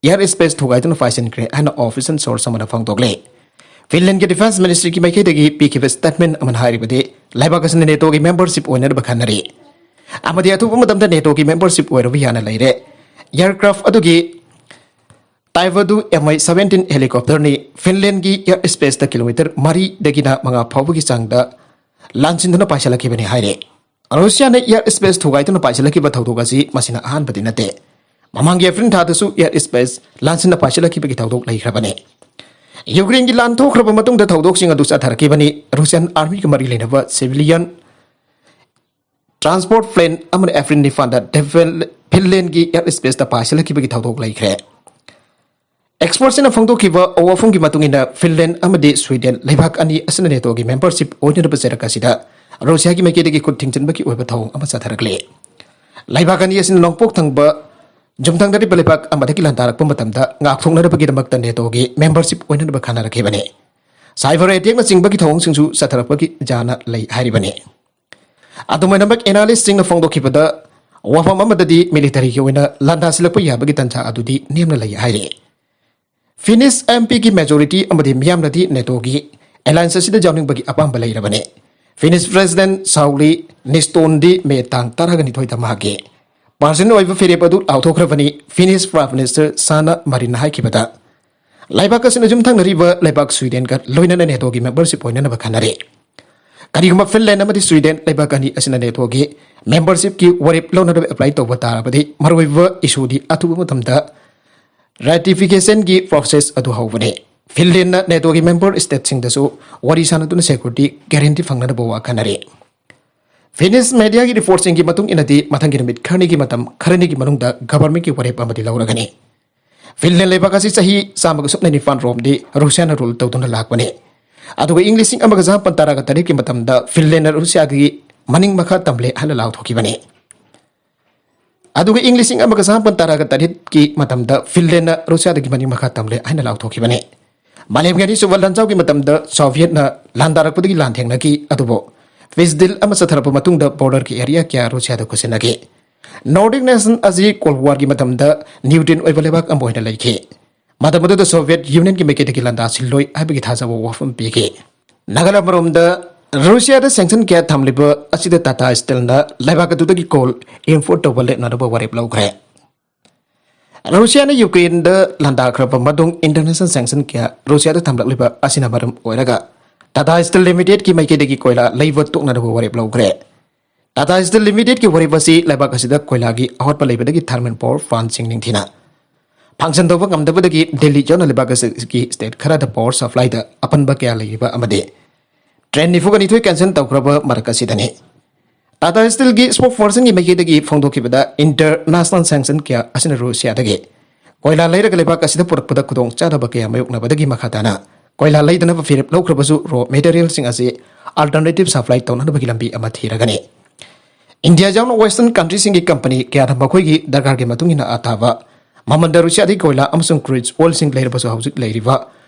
ꯑꯦꯌꯔ ꯁ꯭ꯄꯦꯁ ꯊꯨꯒꯥꯏꯗꯨꯅ ꯄꯥꯏꯁꯤꯟꯈ꯭ꯔꯦ ꯍꯥꯏꯅ ꯑꯣꯐꯤꯁꯤꯌꯦꯜ ꯁꯣꯔꯁ ꯑꯃꯅ ꯐꯣꯡꯗꯣꯛꯂꯦ꯫ ꯐꯤꯟꯂꯦꯟꯒꯤ ꯗꯤꯐꯦꯟꯁ ꯃꯤꯅꯤꯁꯇ꯭ꯔꯤꯒꯤ ꯃꯥꯏꯀꯩꯗꯒꯤ ꯄꯤꯈꯤꯕ ꯁ꯭ꯇꯦꯠꯃꯦꯟ ꯑꯃꯅ ꯍꯥꯏꯔꯤꯕꯗꯤ, ꯂꯩꯕꯥꯛ ꯑꯁꯤꯅ ꯅꯦꯇꯣꯒꯤ ꯃꯦꯝꯕꯔꯁꯤꯞ ꯑꯣꯏꯅꯅꯕ ꯈꯟꯅꯔꯤ ꯑꯃꯗꯤ ꯑꯊꯨꯕ ꯃꯇꯝꯗ ꯅꯦꯇꯣꯒꯤ ꯃꯦꯝꯕꯔꯁꯤꯞ ꯑꯣꯏꯔꯕ ꯌꯥꯅ ꯂꯩꯔꯦ꯫ ꯑꯦꯌꯔꯀ꯭ꯔꯥꯐ ꯑꯗꯨꯒꯤ ꯇꯥꯏꯕꯗꯨ ꯑꯦꯝ ꯑꯥꯏ ꯁꯕꯦꯟꯇꯤꯟ ꯍꯦꯂꯤꯀꯣꯞꯇꯔꯅꯤ꯫ ꯐꯤꯟꯂꯦꯟꯒꯤ ꯑꯦꯌꯔ ꯁ꯭ꯄꯦꯁꯇ ꯀꯤꯂꯣꯃꯤꯇꯔ ꯃꯔꯤꯗꯒꯤꯅ ꯃꯉꯥ ꯐꯥꯎꯕꯒꯤ ꯆꯥꯡꯗ ꯂꯥꯟꯁꯤꯟꯗꯨꯅ ꯄꯥꯏꯁꯤꯜꯂꯛꯈꯤꯕꯅꯤ ꯍꯥꯏꯔꯦ꯫ ꯔꯨꯁꯤꯌꯥꯅ ꯑꯦꯌꯔ ꯁ꯭ꯄꯦꯁ ꯊꯨꯒꯥꯏꯗꯨꯅ ꯄꯥꯏꯁꯤꯜꯂꯛꯈꯤꯕ ꯊꯧꯗꯣꯛ ꯑꯁꯤ ꯃꯁꯤꯅ ꯑꯍꯥꯟꯕꯗꯤ ꯅꯠꯇꯦ꯫ ꯃꯃꯥꯡꯒꯤ ꯑꯦꯄ꯭ꯔꯤꯜ ꯊꯥꯗꯁꯨ ꯑꯦꯌꯔ ꯁ꯭ꯄꯦꯁ ꯂꯥꯟꯁꯤꯟꯅ ꯄꯥꯏꯁꯤꯜꯂꯛꯈꯤꯕꯒꯤ ꯊꯧꯗꯣꯛ ꯂꯩꯈ꯭ꯔꯕꯅꯤ꯫ ꯌꯨꯀ꯭ꯔꯦꯟꯒꯤ ꯂꯥꯟ ꯊꯣꯛꯈ꯭ꯔꯕ ꯃꯇꯨꯡꯗ ꯊꯧꯗꯣꯛꯁꯤꯡ ꯑꯗꯨ ꯆꯠꯊꯔꯛꯈꯤꯕꯅꯤ꯫ ꯔꯨꯁꯤꯌꯥꯟ ꯑꯥꯔꯃꯤꯒ ꯃꯔꯤ ꯂꯩꯅꯕ ꯁꯤꯚꯤꯂꯤꯌꯟ ꯇ꯭ꯔꯥꯟꯁꯄꯣꯔꯠ ꯄ꯭ꯂꯦꯟ ꯑꯃꯅ ꯑꯦꯄ꯭ꯔꯤꯜ ꯅꯤꯄꯥꯟꯗ ꯗꯦꯐꯦꯜ-, ꯐꯤꯟꯂꯦꯟꯒꯤ ꯑꯦꯌꯔ ꯁ꯭ꯄꯦꯁꯇ ꯄꯥꯏꯁꯤꯜꯂꯛꯈꯤꯕꯒꯤ ꯊꯧꯗꯣꯛ ꯂꯩꯈ꯭ꯔꯦ꯫ ꯑꯦꯛꯁꯄꯔꯠꯁꯤꯡꯅ ꯐꯣꯡꯗꯣꯛꯈꯤꯕ ꯋꯥꯐꯝꯒꯤ ꯃꯇꯨꯡ ꯏꯟꯅ, ꯐꯤꯟꯂꯦꯟ ꯑꯃꯗꯤ ꯁ꯭ꯋꯤꯗꯦꯟ ꯂꯩꯕꯥꯛ ꯑꯅꯤ ꯑꯁꯤꯅ ꯅꯦꯇꯣꯒꯤ ꯃꯦꯝꯕꯔꯁꯤꯞ ꯑꯣꯏꯅꯅꯕ ꯆꯔꯛ ꯑꯁꯤꯗ ꯔꯨꯁꯤꯌꯥꯒꯤ ꯃꯥꯏꯀꯩꯗꯒꯤ ꯈꯨꯠ ꯊꯤꯡꯖꯤꯟꯕꯒꯤ ꯑꯣꯏꯕ ꯊꯧꯑꯣꯡ ꯑꯃ ꯆꯠꯊꯔꯛꯂꯦ꯫ ꯂꯩꯕꯥꯛ ꯑꯅꯤ ꯑꯁꯤꯅ ꯅꯣꯡꯄꯣꯛ ꯊꯪꯕ ꯌꯨꯝꯊꯪꯅꯔꯤꯕ ꯂꯩꯕꯥꯛ ꯑꯃꯗꯒꯤ ꯂꯥꯟꯗꯥꯔꯛꯄ ꯃꯇꯝꯗ ꯉꯥꯛꯊꯣꯛꯅꯅꯕꯒꯤꯗꯃꯛꯇ ꯅꯦꯇꯣꯒꯤ ꯃꯦꯝꯕꯔꯁꯤꯞ ꯑꯣꯏꯅꯅꯕ ꯈꯟꯅꯔꯛꯈꯤꯕꯅꯤ꯫ ꯁꯥꯏꯕꯔ ꯑꯦꯇꯦꯛꯅꯆꯤꯡꯕꯒꯤ ꯊꯧꯑꯣꯡꯁꯤꯡꯁꯨ ꯆꯠꯊꯔꯛꯄꯒꯤ ꯌꯥꯅ ꯂꯩ ꯍꯥꯏꯔꯤꯕꯅꯤ꯫ ꯑꯗꯨꯃꯥꯏꯅꯃꯛ ꯑꯦꯅꯥꯂꯤꯁꯁꯤꯡꯅ ꯐꯣꯡꯗꯣꯛꯈꯤꯕꯗ, ꯋꯥꯐꯝ ꯑꯃꯗꯗꯤ ꯃꯤꯂꯤꯇꯔꯤꯒꯤ ꯑꯣꯏꯅ ꯂꯥꯟꯗꯥꯁꯤꯜꯂꯛꯄ ꯌꯥꯕꯒꯤ ꯇꯥꯟꯖꯥ ꯑꯗꯨꯗꯤ ꯅꯦꯝꯅ ꯂꯩ ꯍꯥꯏꯔꯤ꯫ ꯐꯤꯅꯤꯁ ꯑꯦꯝ ꯄꯤꯒꯤ ꯃꯦꯖꯣꯔꯤꯇꯤ ꯑꯃꯗꯤ ꯃꯤꯌꯥꯝꯅꯗꯤ ꯅꯦꯇꯣꯒꯤ ꯑꯦꯂꯥꯌꯟꯁ ꯑꯁꯤꯗ ꯌꯥꯎꯅꯤꯡꯕꯒꯤ ꯑꯄꯥꯝꯕ ꯂꯩꯔꯕꯅꯤ꯫ ꯐꯤꯅꯤꯁ ꯄ꯭ꯔꯦꯁꯤꯗꯦꯟꯠ ꯁꯥꯎꯂꯤ ꯅꯤꯁꯇꯣꯟꯗꯤ ꯃꯦ ꯇꯥꯡ ꯇꯔꯥꯒ ꯅꯤꯊꯣꯏꯗ ꯃꯍꯥꯛꯀꯤ ꯄꯥꯔꯁꯟ ꯑꯣꯏꯕ ꯐꯤꯔꯦꯞ ꯑꯗꯨ ꯂꯥꯎꯊꯣꯛꯈ꯭ꯔꯕꯅꯤ꯫ ꯐꯤꯅꯤꯁ ꯄ꯭ꯔꯥꯏꯝ ꯃꯤꯅꯤꯁꯇꯔ ꯁꯥꯅ ꯃꯔꯤꯟꯅ ꯍꯥꯏꯈꯤꯕꯗ, ꯂꯩꯕꯥꯛ ꯑꯁꯤꯅ ꯌꯨꯝꯊꯪꯅꯔꯤꯕ ꯂꯩꯕꯥꯛ ꯁ꯭ꯋꯤꯗꯦꯟꯒ ꯂꯣꯏꯅꯅ ꯅꯦꯇꯣꯒꯤ ꯃꯦꯝꯕꯔꯁꯤꯞ ꯑꯣꯏꯅꯅꯕ ꯈꯟꯅꯔꯤ꯫ ꯀꯔꯤꯒꯨꯝꯕ ꯐꯤꯟꯂꯦꯟ ꯑꯃꯗꯤ ꯁ꯭ꯋꯤꯗꯦꯟ ꯂꯩꯕꯥꯛ ꯑꯅꯤ ꯑꯁꯤꯅ ꯅꯦꯇꯣꯒꯤ ꯃꯦꯝꯕꯔꯁꯤꯞꯀꯤ ꯋꯥꯔꯦꯞ ꯂꯧꯅꯅꯕ ꯑꯦꯄ꯭ꯂꯥꯏ ꯇꯧꯕ ꯇꯥꯔꯕꯗꯤ, ꯃꯔꯨꯑꯣꯏꯕ ꯏꯁꯨꯗꯤ ꯑꯊꯨꯕ ꯃꯇꯝꯗ ꯔꯦꯇꯤꯐꯤꯀꯦꯁꯟꯒꯤ ꯄ꯭ꯔꯣꯁꯦꯁ ꯑꯗꯨ ꯍꯧꯕꯅꯤ꯫ ꯐꯤꯟꯂꯦꯟꯅ ꯅꯦꯇꯣꯒꯤ ꯃꯦꯝꯕꯔ ꯁ꯭ꯇꯦꯠꯁꯤꯡꯗꯁꯨ ꯋꯥꯔꯤ ꯁꯥꯅꯗꯨꯅ ꯁꯦꯀ꯭ꯌꯨꯔꯤꯇꯤ ꯒꯦꯔꯦꯟꯇꯤ ꯐꯪꯅꯅꯕ ꯋꯥ ꯈꯟꯅꯔꯤ꯫ ꯐꯤꯅꯤꯁ ꯃꯦꯗꯤꯌꯥꯒꯤ ꯔꯤꯄꯣꯔꯠꯁꯤꯡꯒꯤ ꯃꯇꯨꯡ ꯏꯟꯅꯗꯤ, ꯃꯊꯪꯒꯤ ꯅꯨꯃꯤꯠ ꯈꯔꯅꯤꯒꯤ ꯃꯇꯝ, ꯈꯔꯅꯤꯒꯤ ꯃꯅꯨꯡꯗ ꯒꯚꯔꯟꯃꯦꯟꯠꯀꯤ ꯋꯥꯔꯦꯞ ꯑꯃꯗꯤ ꯂꯧꯔꯒꯅꯤ꯫ ꯐꯤꯟꯂꯦꯟ ꯂꯩꯕꯥꯛ ꯑꯁꯤ ꯆꯍꯤ ꯆꯥꯝꯃꯒ ꯁꯨꯞꯅ ꯅꯤꯄꯥꯟ ꯔꯣꯝꯗꯤ ꯔꯨꯁꯤꯌꯥꯅ ꯔꯨꯜ ꯇꯧꯗꯨꯅ ꯂꯥꯛꯄꯅꯤ꯫ ꯑꯗꯨꯒ ꯏꯪ ꯂꯤꯁꯤꯡ ꯑꯃꯒ ꯆꯥꯃꯥꯄꯟ ꯇꯔꯥꯒ ꯇꯔꯦꯠꯀꯤ ꯃꯇꯝꯗ ꯐꯤꯟꯂꯦꯟꯅ ꯔꯨꯁꯤꯌꯥꯒꯤ ꯃꯅꯤꯡ ꯃꯈꯥ ꯇꯝꯂꯦ ꯍꯥꯏꯅ ꯂꯥꯎꯊꯣꯛꯈꯤꯕꯅꯤ꯫ ꯑꯗꯨꯒ ꯏꯪ ꯂꯤꯁꯤꯡ ꯑꯃꯒ ꯆꯥꯃꯥꯄꯟ ꯇꯔꯥꯒ ꯇꯔꯦꯠꯀꯤ ꯃꯇꯝꯗ ꯐꯤꯟꯂꯦꯟꯅ ꯔꯨꯁꯤꯌꯥꯗꯒꯤ ꯃꯅꯤꯡ ꯃꯈꯥ ꯇꯝꯂꯦ ꯍꯥꯏꯅ ꯂꯥꯎꯊꯣꯛꯈꯤꯕꯅꯤ꯫ ꯃꯥꯂꯦꯝꯒꯤ ꯑꯅꯤꯁꯨꯕ ꯂꯥꯟꯖꯥꯎꯒꯤ ꯃꯇꯝꯗ ꯁꯣꯚꯤꯌꯦꯠꯅ ꯂꯥꯟꯗꯥꯔꯛꯄꯗꯒꯤ ꯂꯥꯟꯊꯦꯡꯅꯈꯤ, ꯑꯗꯨꯕꯨ ꯄꯤꯁ ꯗꯤꯜ ꯑꯃ ꯆꯠꯊꯔꯛꯄ ꯃꯇꯨꯡꯗ ꯕꯣꯔꯗꯔꯒꯤ ꯑꯦꯔꯤꯌꯥ ꯀꯌꯥ ꯔꯨꯁꯤꯌꯥꯗ ꯈꯨꯠꯁꯤꯟꯅꯈꯤ꯫ ꯅꯣꯔꯗꯤꯛ ꯅꯦꯁꯟ ꯑꯁꯤ ꯀꯣꯜ ꯋꯥꯔꯒꯤ ꯃꯇꯝꯗ ꯅ꯭ꯌꯨꯇ꯭ꯔꯤꯟ ꯑꯣꯏꯕ ꯂꯩꯕꯥꯛ ꯑꯃ ꯑꯣꯏꯅ ꯂꯩꯈꯤ꯫ ꯃꯇꯝ ꯑꯗꯨꯗ ꯁꯣꯚꯤꯌꯦꯠ ꯌꯨꯅꯤꯌꯟꯒꯤ ꯃꯥꯏꯀꯩꯗꯒꯤ ꯂꯥꯟꯗꯥ ꯁꯤꯜꯂꯣꯏ ꯍꯥꯏꯕꯒꯤ ꯊꯥꯖꯕ ꯋꯥꯐꯝ ꯄꯤꯈꯤ꯫ ꯅꯥꯒꯥꯂꯦꯟ ꯑꯃꯔꯣꯝꯗ ꯔꯨꯁꯤꯌꯥꯗ ꯁꯦꯡꯁꯟ ꯀꯌꯥ ꯊꯝꯂꯤꯕ ꯑꯁꯤꯗ ꯇꯥꯇꯥ ꯁ꯭ꯇꯤꯜꯅ ꯂꯩꯕꯥꯛ ꯑꯗꯨꯗꯒꯤ ꯀꯣꯜ ꯏꯝꯄꯣꯔꯠ ꯇꯧꯕ ꯂꯦꯞꯅꯅꯕ ꯋꯥꯔꯦꯞ ꯂꯧꯈ꯭ꯔꯦ꯫ ꯔꯨꯁꯤꯌꯥꯅ ꯌꯨꯀ꯭ꯔꯦꯟꯗ ꯂꯥꯟꯗꯥꯈ꯭ꯔꯕ ꯃꯇꯨꯡ ꯏꯟꯇꯔꯅꯦꯁꯅꯦꯜ ꯁꯦꯡꯁꯟ ꯀꯌꯥ ꯔꯨꯁꯤꯌꯥꯗ ꯊꯝꯂꯛꯂꯤꯕ ꯑꯁꯤꯅ ꯃꯔꯝ ꯑꯣꯏꯔꯒ ꯇꯥꯇꯥ ꯁ꯭ꯇꯤꯜ ꯂꯤꯃꯤꯇꯦꯗꯀꯤ ꯃꯥꯏꯀꯩꯗꯒꯤ ꯀꯣꯏꯂꯥ ꯂꯩꯕ ꯇꯣꯛꯅꯅꯕ ꯋꯥꯔꯦꯞ ꯂꯧꯈ꯭ꯔꯦ꯫ ꯇꯥꯇꯥ ꯁ꯭ꯇꯤꯜ ꯂꯤꯃꯤꯇꯦꯗꯀꯤ ꯋꯥꯔꯦꯞ ꯑꯁꯤ ꯂꯩꯕꯥꯛ ꯑꯁꯤꯗ ꯀꯣꯏꯂꯥꯒꯤ ꯑꯋꯥꯠꯄ ꯂꯩꯕꯗꯒꯤ ꯊꯔꯃꯦꯜ ꯄꯥꯋꯔ ꯄ꯭ꯂꯥꯟꯠꯁꯤꯡ ꯅꯤꯡꯊꯤꯅ ꯐꯪꯁꯟ ꯇꯧꯕ ꯉꯝꯗꯕꯗꯒꯤ ꯗꯦꯜꯂꯤ ꯌꯥꯎꯅ ꯂꯩꯕꯥꯛ ꯑꯁꯤꯒꯤ ꯁ꯭ꯇꯦꯠ ꯈꯔꯗ ꯄꯥꯋꯔ ꯁꯄ꯭ꯂꯥꯏꯗ ꯑꯄꯟꯕ ꯀꯌꯥ ꯂꯩꯔꯤꯕ ꯑꯃꯗꯤ ꯇ꯭ꯔꯦꯟ ꯅꯤꯐꯨꯒ ꯅꯤꯊꯣꯏ ꯀꯦꯟꯁꯦꯜ ꯇꯧꯈ꯭ꯔꯕ ꯃꯔꯛ ꯑꯁꯤꯗꯅꯤ꯫ ꯇꯥꯇꯥ ꯁ꯭ꯇꯤꯜꯒꯤ ꯁ꯭ꯄꯣꯛ ꯄꯔꯁꯟꯒꯤ ꯃꯥꯏꯀꯩꯗꯒꯤ ꯐꯣꯡꯗꯣꯛꯈꯤꯕꯗ ꯏꯟꯇꯔꯅꯦꯁꯅꯦꯜ ꯁꯦꯡꯁꯟ ꯀꯌꯥ ꯑꯁꯤꯅ ꯔꯨꯁꯤꯌꯥꯗꯒꯤ ꯀꯣꯏꯂꯥ ꯂꯩꯔꯒ ꯂꯩꯕꯥꯛ ꯑꯁꯤꯗ ꯄꯨꯔꯛꯄꯗ ꯈꯨꯗꯣꯡꯆꯥꯗꯕ ꯀꯌꯥ ꯃꯥꯌꯣꯛꯅꯕꯗꯒꯤ ꯃꯈꯥ ꯇꯥꯅ ꯀꯣꯏꯂꯥ ꯂꯩꯗꯅꯕ ꯐꯤꯔꯦꯞ ꯂꯧꯈ꯭ꯔꯕꯁꯨ ꯔꯣ ꯃꯦꯇꯔꯤꯌꯦꯜꯁꯤꯡ ꯑꯁꯤ ꯑꯜꯇꯔꯅꯦꯇꯤꯚ ꯁꯄ꯭ꯂꯥꯏ ꯇꯧꯅꯅꯕꯒꯤ ꯂꯝꯕꯤ ꯑꯃ ꯊꯤꯔꯒꯅꯤ꯫ ꯏꯟꯗꯤꯌꯥ ꯌꯥꯎꯅ ꯋꯦꯁꯇꯔꯟ ꯀꯟꯇ꯭ꯔꯤꯁꯤꯡꯒꯤ ꯀꯝꯄꯅꯤ ꯀꯌꯥꯅ ꯃꯈꯣꯏꯒꯤ ꯗꯔꯀꯥꯔꯒꯤ ꯃꯇꯨꯡ ꯏꯟꯅ ꯑꯊꯥꯕ ꯃꯃꯟꯗ ꯔꯨꯁꯤꯌꯥꯗꯒꯤ ꯀꯣꯏꯂꯥ ꯑꯃꯁꯨꯡ ꯀ꯭ꯔꯨꯗ ꯑꯣꯏꯜꯁꯤꯡ ꯂꯩꯔꯕꯁꯨ ꯍꯧꯖꯤꯛ ꯂꯩꯔꯤꯕ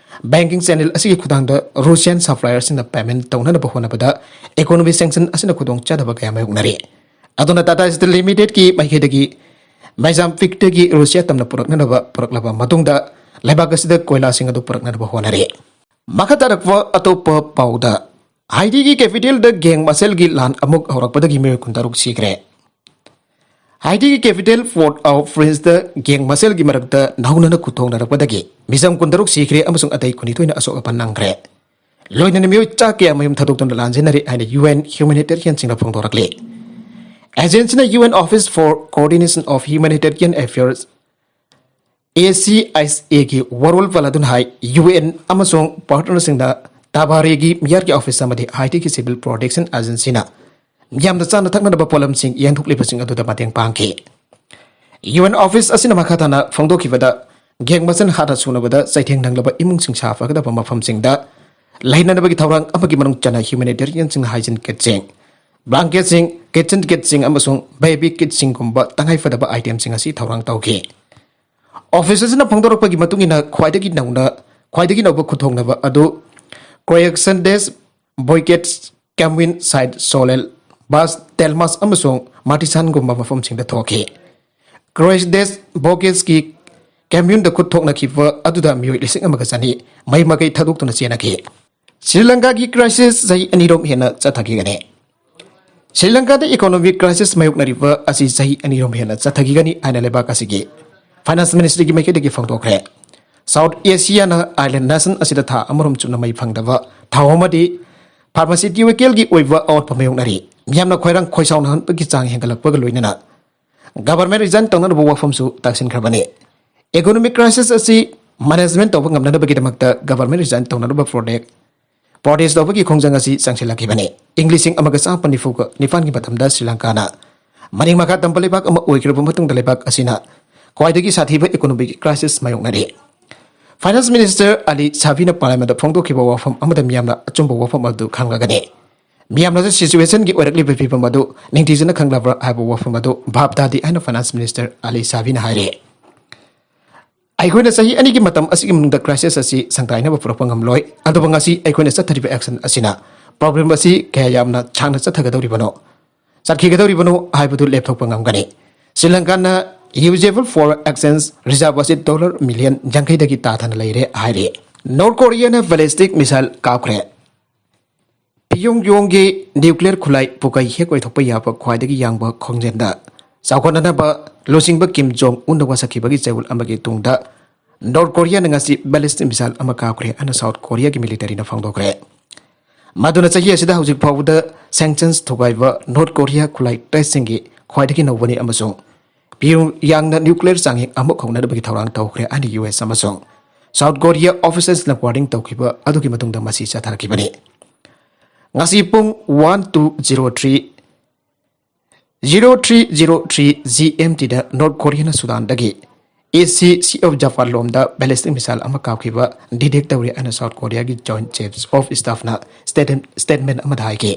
ꯕꯦꯡꯀꯤꯡ ꯆꯦꯅꯦꯜ ꯑꯁꯤꯒꯤ ꯈꯨꯠꯊꯥꯡꯗ ꯔꯨꯁꯤꯌꯥꯟ ꯁꯄ꯭ꯂꯥꯏꯌꯔꯁꯤꯡꯅ ꯄꯦꯃꯦꯟꯠ ꯇꯧꯅꯅꯕ ꯍꯣꯠꯅꯕꯗ ꯏꯀꯣꯅꯣꯃꯤꯛ ꯁꯦꯡꯁꯟ ꯑꯁꯤꯅ ꯈꯨꯗꯣꯡꯆꯥꯗꯕ ꯀꯌꯥ ꯃꯥꯌꯣꯛꯅꯔꯤ꯫ ꯑꯗꯨꯅ ꯇꯥꯇꯥ ꯁ꯭ꯇꯤꯜ ꯂꯤꯃꯤꯇꯦꯗꯀꯤ ꯃꯥꯏꯀꯩꯗꯒꯤ ꯃꯩꯖꯥꯝꯄꯤꯛꯇꯒꯤ ꯔꯨꯁꯤꯌꯥ ꯇꯝꯅ ꯄꯨꯔꯛꯅꯅꯕ ꯄꯨꯔꯛꯂꯕ ꯃꯇꯨꯡꯗ ꯂꯩꯕꯥꯛ ꯑꯁꯤꯗ ꯀꯣꯏꯂꯥꯁꯤꯡ ꯑꯗꯨ ꯄꯨꯔꯛꯅꯅꯕ ꯍꯣꯠꯅꯔꯤ꯫ ꯃꯈꯥ ꯇꯥꯔꯛꯄ ꯑꯇꯣꯞꯄ ꯄꯥꯎꯗ, ꯍꯥꯏꯇꯤꯒꯤ ꯀꯦꯄꯤꯇꯦꯜꯗ ꯒꯦꯡ ꯃꯁꯦꯜꯒꯤ ꯂꯥꯟ ꯑꯃꯨꯛ ꯍꯧꯔꯛꯄꯗꯒꯤ ꯃꯤꯑꯣꯏ ꯀꯨꯟꯇꯔꯨꯛ ꯁꯤꯈ꯭ꯔꯦ꯫ ꯍꯥꯏꯇꯤꯒꯤ ꯀꯦꯄꯤꯇꯦꯜ ꯄꯣꯔꯠ ꯑꯣꯐ ꯄ꯭ꯔꯤꯟꯁꯇ ꯒꯦꯡ ꯃꯁꯦꯜꯒꯤ ꯃꯔꯛꯇ ꯅꯧꯅꯅ ꯈꯨꯠꯊꯣꯡꯅꯔꯛꯄꯗꯒꯤ ꯃꯤꯆꯝ ꯀꯨꯟꯇꯔꯨꯛ ꯁꯤꯈ꯭ꯔꯦ ꯑꯃꯁꯨꯡ ꯑꯇꯩ ꯀꯨꯟꯅꯤꯊꯣꯏꯅ ꯑꯁꯣꯛ ꯑꯄꯟ ꯅꯪꯈ꯭ꯔꯦ꯫ ꯂꯣꯏꯅꯅ ꯃꯤꯑꯣꯏ ꯆꯥ ꯀꯌꯥ ꯃꯌꯨꯝ ꯊꯥꯗꯣꯛꯇꯨꯅ ꯂꯥꯟꯖꯦꯟꯅꯔꯤ ꯍꯥꯏꯅ ꯌꯨ ꯑꯦꯟ ꯍ꯭ꯌꯨꯃꯦꯅꯤꯇꯦꯔꯤꯌꯟꯁꯤꯡꯅ ꯐꯣꯡꯗꯣꯔꯛꯂꯤ꯫ ꯑꯦꯖꯦꯟꯁꯤꯅ Union Office for Coordination of Humanitarian Affairs, A C I ꯑꯦꯒꯤ ꯋꯥꯔꯣꯜ ꯄꯜꯂꯗꯨꯅ ꯍꯥꯏ, ꯌꯨ ꯑꯦꯟ ꯑꯃꯁꯨꯡ ꯄꯥꯔꯠꯅꯔꯁꯤꯡꯅ ꯇꯥꯕꯥꯔꯦꯒꯤ ꯃꯤꯌꯥꯔꯒꯤ ꯑꯣꯐꯤꯁ ꯑꯃꯗꯤ ꯍꯥꯏꯇꯤꯒꯤ ꯁꯤꯚꯤꯜ ꯄ꯭ꯔꯣꯇꯦꯛꯁꯟ ꯑꯦꯖꯦꯟꯁꯤꯅ ꯃꯤꯌꯥꯝꯅ ꯆꯥꯅ ꯊꯛꯅꯅꯕ ꯄꯣꯠꯂꯝꯁꯤꯡ ꯌꯦꯟꯊꯣꯛꯂꯤꯕꯁꯤꯡ ꯑꯗꯨꯗ ꯃꯇꯦꯡ ꯄꯥꯡꯈꯤ꯫ ꯌꯨ ꯑꯦꯟ ꯑꯣꯐꯤꯁ ꯑꯁꯤꯅ ꯃꯈꯥ ꯇꯥꯅ ꯐꯣꯡꯗꯣꯛꯈꯤꯕꯗ, ꯒꯦꯡ ꯃꯁꯦꯜ ꯍꯥꯠꯅ ꯁꯨꯅꯕꯗ ꯆꯩꯊꯦꯡ ꯅꯪꯂꯕ ꯏꯃꯨꯡꯁꯤꯡ ꯁꯥꯐꯒꯗꯕ ꯃꯐꯝꯁꯤꯡꯗ ꯂꯩꯅꯅꯕꯒꯤ ꯊꯧꯔꯥꯡ ꯑꯃꯒꯤ ꯃꯅꯨꯡ ꯆꯟꯅ ꯍ꯭ꯌꯨꯃꯦꯅꯤꯇꯦꯔꯤꯌꯟꯁꯤꯡꯅ ꯍꯥꯏꯖꯤꯟ ꯀꯤꯠꯁꯤꯡ, ꯕ꯭ꯂꯥꯡꯀꯦꯠꯁꯤꯡ, ꯀꯤꯠꯆꯟ ꯀꯤꯠꯁꯤꯡ ꯑꯃꯁꯨꯡ ꯕꯦꯕꯤ ꯀꯤꯠꯁꯤꯡꯒꯨꯝꯕ ꯇꯉꯥꯏꯐꯗꯕ ꯑꯥꯏꯇꯦꯝꯁꯤꯡ ꯑꯁꯤ ꯊꯧꯔꯥꯡ ꯇꯧꯈꯤ꯫ ꯑꯣꯐꯤꯁ ꯑꯁꯤꯅ ꯐꯣꯡꯗꯣꯔꯛꯄꯒꯤ ꯃꯇꯨꯡ ꯏꯟꯅ, ꯈ꯭ꯋꯥꯏꯗꯒꯤ ꯅꯧꯅ ꯈ꯭ꯋꯥꯏꯗꯒꯤ ꯅꯧꯕ ꯈꯨꯠꯊꯣꯛꯅꯕ ꯑꯗꯨ ꯀ꯭ꯔꯣꯌꯦꯛꯁꯟꯗꯦꯁ, ꯕꯣꯏꯀꯦꯠꯁ, ꯀꯦꯝꯋꯤꯟ, ꯁꯥꯏꯠ ꯁꯣꯂꯦꯜ, ꯕꯥꯁ ꯇꯦꯜꯃꯥꯁ ꯑꯃꯁꯨꯡ ꯃꯥꯔꯇꯤꯁꯥꯟꯒꯨꯝꯕ ꯃꯐꯝꯁꯤꯡꯗ ꯊꯣꯛꯈꯤ꯫ ꯀ꯭ꯔꯣꯌꯦꯛꯁꯗꯦꯁ ꯕꯣꯏꯀꯦꯠꯁꯀꯤ ꯀꯦꯝꯋꯤꯟꯗ ꯈꯨꯠ ꯊꯣꯛꯅꯈꯤꯕ ꯑꯗꯨꯗ ꯃꯤꯑꯣꯏ ꯂꯤꯁꯤꯡ ꯑꯃꯒ ꯆꯅꯤ ꯃꯩ ꯃꯀꯩ ꯊꯥꯗꯣꯛꯇꯨꯅ ꯆꯦꯟꯅꯈꯤ꯫ ꯁ꯭ꯔꯤ ꯂꯪꯀꯥꯒꯤ ꯀ꯭ꯔꯥꯏꯁꯤꯁ ꯆꯍꯤ ꯑꯅꯤꯔꯣꯝ ꯍꯦꯟꯅ ꯆꯠꯊꯈꯤꯒꯅꯤ꯫ ꯁ꯭ꯔꯤ ꯂꯪꯀꯥꯗ ꯏꯀꯣꯅꯣꯃꯤꯛ ꯀ꯭ꯔꯥꯏꯁꯤꯁ ꯃꯥꯌꯣꯛꯅꯔꯤꯕ ꯑꯁꯤ ꯆꯍꯤ ꯑꯅꯤꯔꯣꯝ ꯍꯦꯟꯅ ꯆꯠꯊꯈꯤꯒꯅꯤ ꯍꯥꯏꯅ ꯂꯩꯕꯥꯛ ꯑꯁꯤꯒꯤ ꯐꯥꯏꯅꯥꯟꯁ ꯃꯤꯅꯤꯁꯇ꯭ꯔꯤꯒꯤ ꯃꯥꯏꯀꯩꯗꯒꯤ ꯐꯣꯡꯗꯣꯛꯈ꯭ꯔꯦ꯫ ꯁꯥꯎꯠ ꯑꯦꯁꯤꯌꯥꯅ ꯑꯥꯏꯂꯦꯟ ꯅꯦꯁꯟ ꯑꯁꯤꯗ ꯊꯥ ꯑꯃꯔꯣꯝ ꯆꯨꯞꯅ ꯃꯩ ꯐꯪꯗꯕ ꯊꯥꯎ ꯑꯃꯗꯤ ꯐꯥꯔꯃꯥꯁꯤꯇꯤꯀꯦꯜꯒꯤ ꯑꯣꯏꯕ ꯑꯋꯥꯠꯄ ꯃꯥꯌꯣꯛꯅꯔꯤ꯫ ꯃꯤꯌꯥꯝꯅ ꯈꯣꯏꯔꯥꯡ ꯈꯣꯏꯁꯥꯎꯅꯍꯟꯕꯒꯤ ꯆꯥꯡ ꯍꯦꯟꯒꯠꯂꯛꯄꯒ ꯂꯣꯏꯅꯅ ꯒꯚꯔꯟꯃꯦꯟ ꯔꯤꯖꯥꯏꯟ ꯇꯧꯅꯅꯕ ꯋꯥꯐꯝꯁꯨ ꯇꯥꯛꯁꯤꯟꯈ꯭ꯔꯕꯅꯤ꯫ ꯏꯀꯣꯅꯣꯃꯤꯛ ꯀ꯭ꯔꯥꯏꯁꯤꯁ ꯑꯁꯤ ꯃꯦꯅꯦꯖꯃꯦꯟ ꯇꯧꯕ ꯉꯝꯅꯅꯕꯒꯤꯗꯃꯛꯇ ꯒꯚꯔꯟꯃꯦꯟ ꯔꯤꯖꯥꯏꯟ ꯇꯧꯅꯅꯕ ꯄ꯭ꯔꯣꯇꯦꯛ ꯄ꯭ꯔꯣꯇꯦꯁ ꯇꯧꯕꯒꯤ ꯈꯣꯡꯖꯪ ꯑꯁꯤ ꯆꯪꯁꯤꯜꯂꯛꯈꯤꯕꯅꯤ꯫ ꯏꯪ ꯂꯤꯁꯤꯡ ꯑꯃꯒ ꯆꯥꯃꯥꯄꯟ ꯅꯤꯐꯨꯒ ꯅꯤꯄꯥꯟꯒꯤ ꯃꯇꯝꯗ ꯁ꯭ꯔꯤ ꯂꯪꯀꯥꯅ ꯃꯅꯤꯡ ꯃꯈꯥ ꯇꯝꯕ ꯂꯩꯕꯥꯛ ꯑꯃ ꯑꯣꯏꯈ꯭ꯔꯕ ꯃꯇꯨꯡꯗ ꯂꯩꯕꯥꯛ ꯑꯁꯤꯅ ꯈ꯭ꯋꯥꯏꯗꯒꯤ ꯁꯥꯊꯤꯕ ꯏꯀꯣꯅꯣꯃꯤꯛ ꯀ꯭ꯔꯥꯏꯁꯤꯁ ꯃꯥꯌꯣꯛꯅꯔꯤ꯫ ꯐꯥꯏꯅꯥꯟꯁ ꯃꯤꯅꯤꯁꯇꯔ ꯑꯂꯤ ꯁꯥꯕꯤꯅ ꯄꯥꯔꯂꯤꯌꯥꯃꯦꯟꯗ ꯐꯣꯡꯗꯣꯛꯈꯤꯕ ꯋꯥꯐꯝ ꯑꯃꯗ ꯃꯤꯌꯥꯝꯅ ꯑꯆꯨꯝꯕ ꯋꯥꯐꯝ ꯑꯗꯨ ꯈꯪꯂꯒꯅꯤ꯫ ꯃꯤꯌꯥꯝꯅꯁꯨ ꯁꯤꯆꯨꯋꯦꯁꯟꯒꯤ ꯑꯣꯏꯔꯛꯂꯤꯕ ꯐꯤꯕꯝ ꯑꯗꯨ ꯅꯤꯡꯊꯤꯖꯅ ꯈꯪꯂꯕ꯭ꯔꯥ ꯍꯥꯏꯕ ꯋꯥꯐꯝ ꯑꯗꯨ ꯚꯥꯞ ꯇꯥꯗꯦ ꯍꯥꯏꯅ ꯐꯥꯏꯅꯥꯟꯁ ꯃꯤꯅꯤꯁꯇꯔ ꯑꯂꯤ ꯁꯥꯕꯤꯅ ꯍꯥꯏꯔꯤ꯫ ꯑꯩꯈꯣꯏꯅ ꯆꯍꯤ ꯑꯅꯤꯒꯤ ꯃꯇꯝ ꯑꯁꯤꯒꯤ ꯃꯅꯨꯡꯗ ꯀ꯭ꯔꯥꯏꯁꯤꯁ ꯑꯁꯤ ꯁꯪꯗꯥꯏꯅꯕ ꯄꯨꯔꯛꯄ ꯉꯝꯂꯣꯏ, ꯑꯗꯨꯕꯨ ꯉꯁꯤ ꯑꯩꯈꯣꯏꯅ ꯆꯠꯊꯔꯤꯕ ꯑꯦꯛꯁꯟ ꯑꯁꯤꯅ ꯄ꯭ꯔꯣꯕ꯭ꯂꯦꯝ ꯑꯁꯤ ꯀꯌꯥ ꯌꯥꯝꯅ ꯁꯥꯡꯅ ꯆꯠꯊꯒꯗꯧꯔꯤꯕꯅꯣ, ꯆꯠꯈꯤꯒꯗꯧꯔꯤꯕꯅꯣ ꯍꯥꯏꯕꯗꯨ ꯂꯦꯞꯊꯣꯛꯄ ꯉꯝꯒꯅꯤ꯫ ꯁ꯭ꯔꯤ ꯂꯪꯀꯥꯅ ꯌꯨꯖꯦꯕꯜ ꯐꯣꯔ ꯑꯦꯛꯁꯆꯦꯟꯖ ꯔꯤꯖꯥꯔꯚ ꯑꯁꯤ ꯗꯣꯂꯔ ꯃꯤꯂꯤꯌꯟ ꯌꯥꯡꯈꯩꯗꯒꯤ ꯇꯥꯊꯅ ꯂꯩꯔꯦ ꯍꯥꯏꯔꯤ꯫ ꯅꯣꯔꯠ ꯀꯣꯔꯤꯌꯥꯅ ꯕꯦꯂꯤꯁꯇꯤꯛ ꯃꯤꯁꯥꯏꯜ ꯀꯥꯞꯈ꯭ꯔꯦ꯫ ꯄꯤꯌꯣꯡꯌꯣꯡꯒꯤ ꯅ꯭ꯌꯨꯀ꯭ꯂꯤꯌꯔ ꯈꯨꯠꯂꯥꯏ ꯄꯨꯀꯩ ꯍꯦꯛ ꯑꯣꯏꯊꯣꯛꯄ ꯌꯥꯕ ꯈ꯭ꯋꯥꯏꯗꯒꯤ ꯌꯥꯡꯕ ꯈꯣꯡꯖꯦꯜꯗ ꯆꯥꯎꯈꯠꯅꯅꯕ ꯂꯨꯆꯤꯡꯕ ꯀꯤꯝ ꯖꯣꯡ ꯎꯟꯅ ꯋꯥꯁꯛꯈꯤꯕꯒꯤ ꯆꯌꯣꯜ ꯑꯃꯒꯤ ꯇꯨꯡꯗ ꯅꯣꯔꯠ ꯀꯣꯔꯤꯌꯥꯅ ꯉꯁꯤ ꯕꯦꯂꯤꯁꯇꯤꯛ ꯃꯤꯁꯥꯏꯜ ꯑꯃ ꯀꯥꯞꯈ꯭ꯔꯦ ꯍꯥꯏꯅ ꯁꯥꯎꯠ ꯀꯣꯔꯤꯌꯥꯒꯤ ꯃꯤꯂꯤꯇꯔꯤꯅ ꯐꯣꯡꯗꯣꯛꯈ꯭ꯔꯦ꯫ ꯃꯗꯨꯅ ꯆꯍꯤ ꯑꯁꯤꯗ ꯍꯧꯖꯤꯛ ꯐꯥꯎꯕꯗ ꯁꯦꯡꯁꯟꯁ ꯊꯨꯒꯥꯏꯕ ꯅꯣꯔꯠ ꯀꯣꯔꯤꯌꯥ ꯈꯨꯠꯂꯥꯏ ꯇꯦꯁꯁꯤꯡꯒꯤ ꯈ꯭ꯋꯥꯏꯗꯒꯤ ꯅꯧꯕꯅꯤ ꯑꯃꯁꯨꯡ ꯄꯤꯌꯣꯡꯌꯥꯡꯅ ꯅ꯭ꯌꯨꯀ꯭ꯂꯤꯌꯔ ꯆꯥꯡꯌꯦꯡ ꯑꯃꯨꯛ ꯍꯧꯅꯅꯕꯒꯤ ꯊꯧꯔꯥꯡ ꯇꯧꯈ꯭ꯔꯦ ꯍꯥꯏꯅ ꯌꯨ ꯑꯦꯁ ꯑꯃꯁꯨꯡ ꯁꯥꯎꯠ ꯀꯣꯔꯤꯌꯥ ꯑꯣꯐꯤꯁꯤꯌꯦꯜꯁꯅ ꯋꯥꯔꯅꯤꯡ ꯇꯧꯈꯤꯕ ꯑꯗꯨꯒꯤ ꯃꯇꯨꯡꯗ ꯃꯁꯤ ꯆꯠꯊꯔꯛꯈꯤꯕꯅꯤ꯫ ꯉꯁꯤ ꯄꯨꯡ one two zero three, zero three zero three G M ꯇꯤꯗ ꯅꯣꯔꯠ ꯀꯣꯔꯤꯌꯥꯅ ꯁꯨꯗꯥꯟꯗꯒꯤ ꯏꯁ ꯁꯤ ꯑꯣꯐ ꯖꯄꯥꯟ ꯂꯣꯝꯗ ꯕꯦꯂꯤꯁꯇꯤꯛ ꯃꯤꯁꯥꯏꯜ ꯑꯃ ꯀꯥꯞꯈꯤꯕ ꯗꯤꯇꯦꯛ ꯇꯧꯔꯦ ꯍꯥꯏꯅ ꯁꯥꯎꯠ ꯀꯣꯔꯤꯌꯥꯒꯤ ꯖꯣꯏꯟꯠ ꯆꯤꯐꯁ ꯑꯣꯐ ꯁ꯭ꯇꯥꯐꯅ ꯁ꯭ꯇꯦꯠ-, ꯁ꯭ꯇꯦꯠꯃꯦꯟꯠ ꯑꯃꯗ ꯍꯥꯏꯈꯤ꯫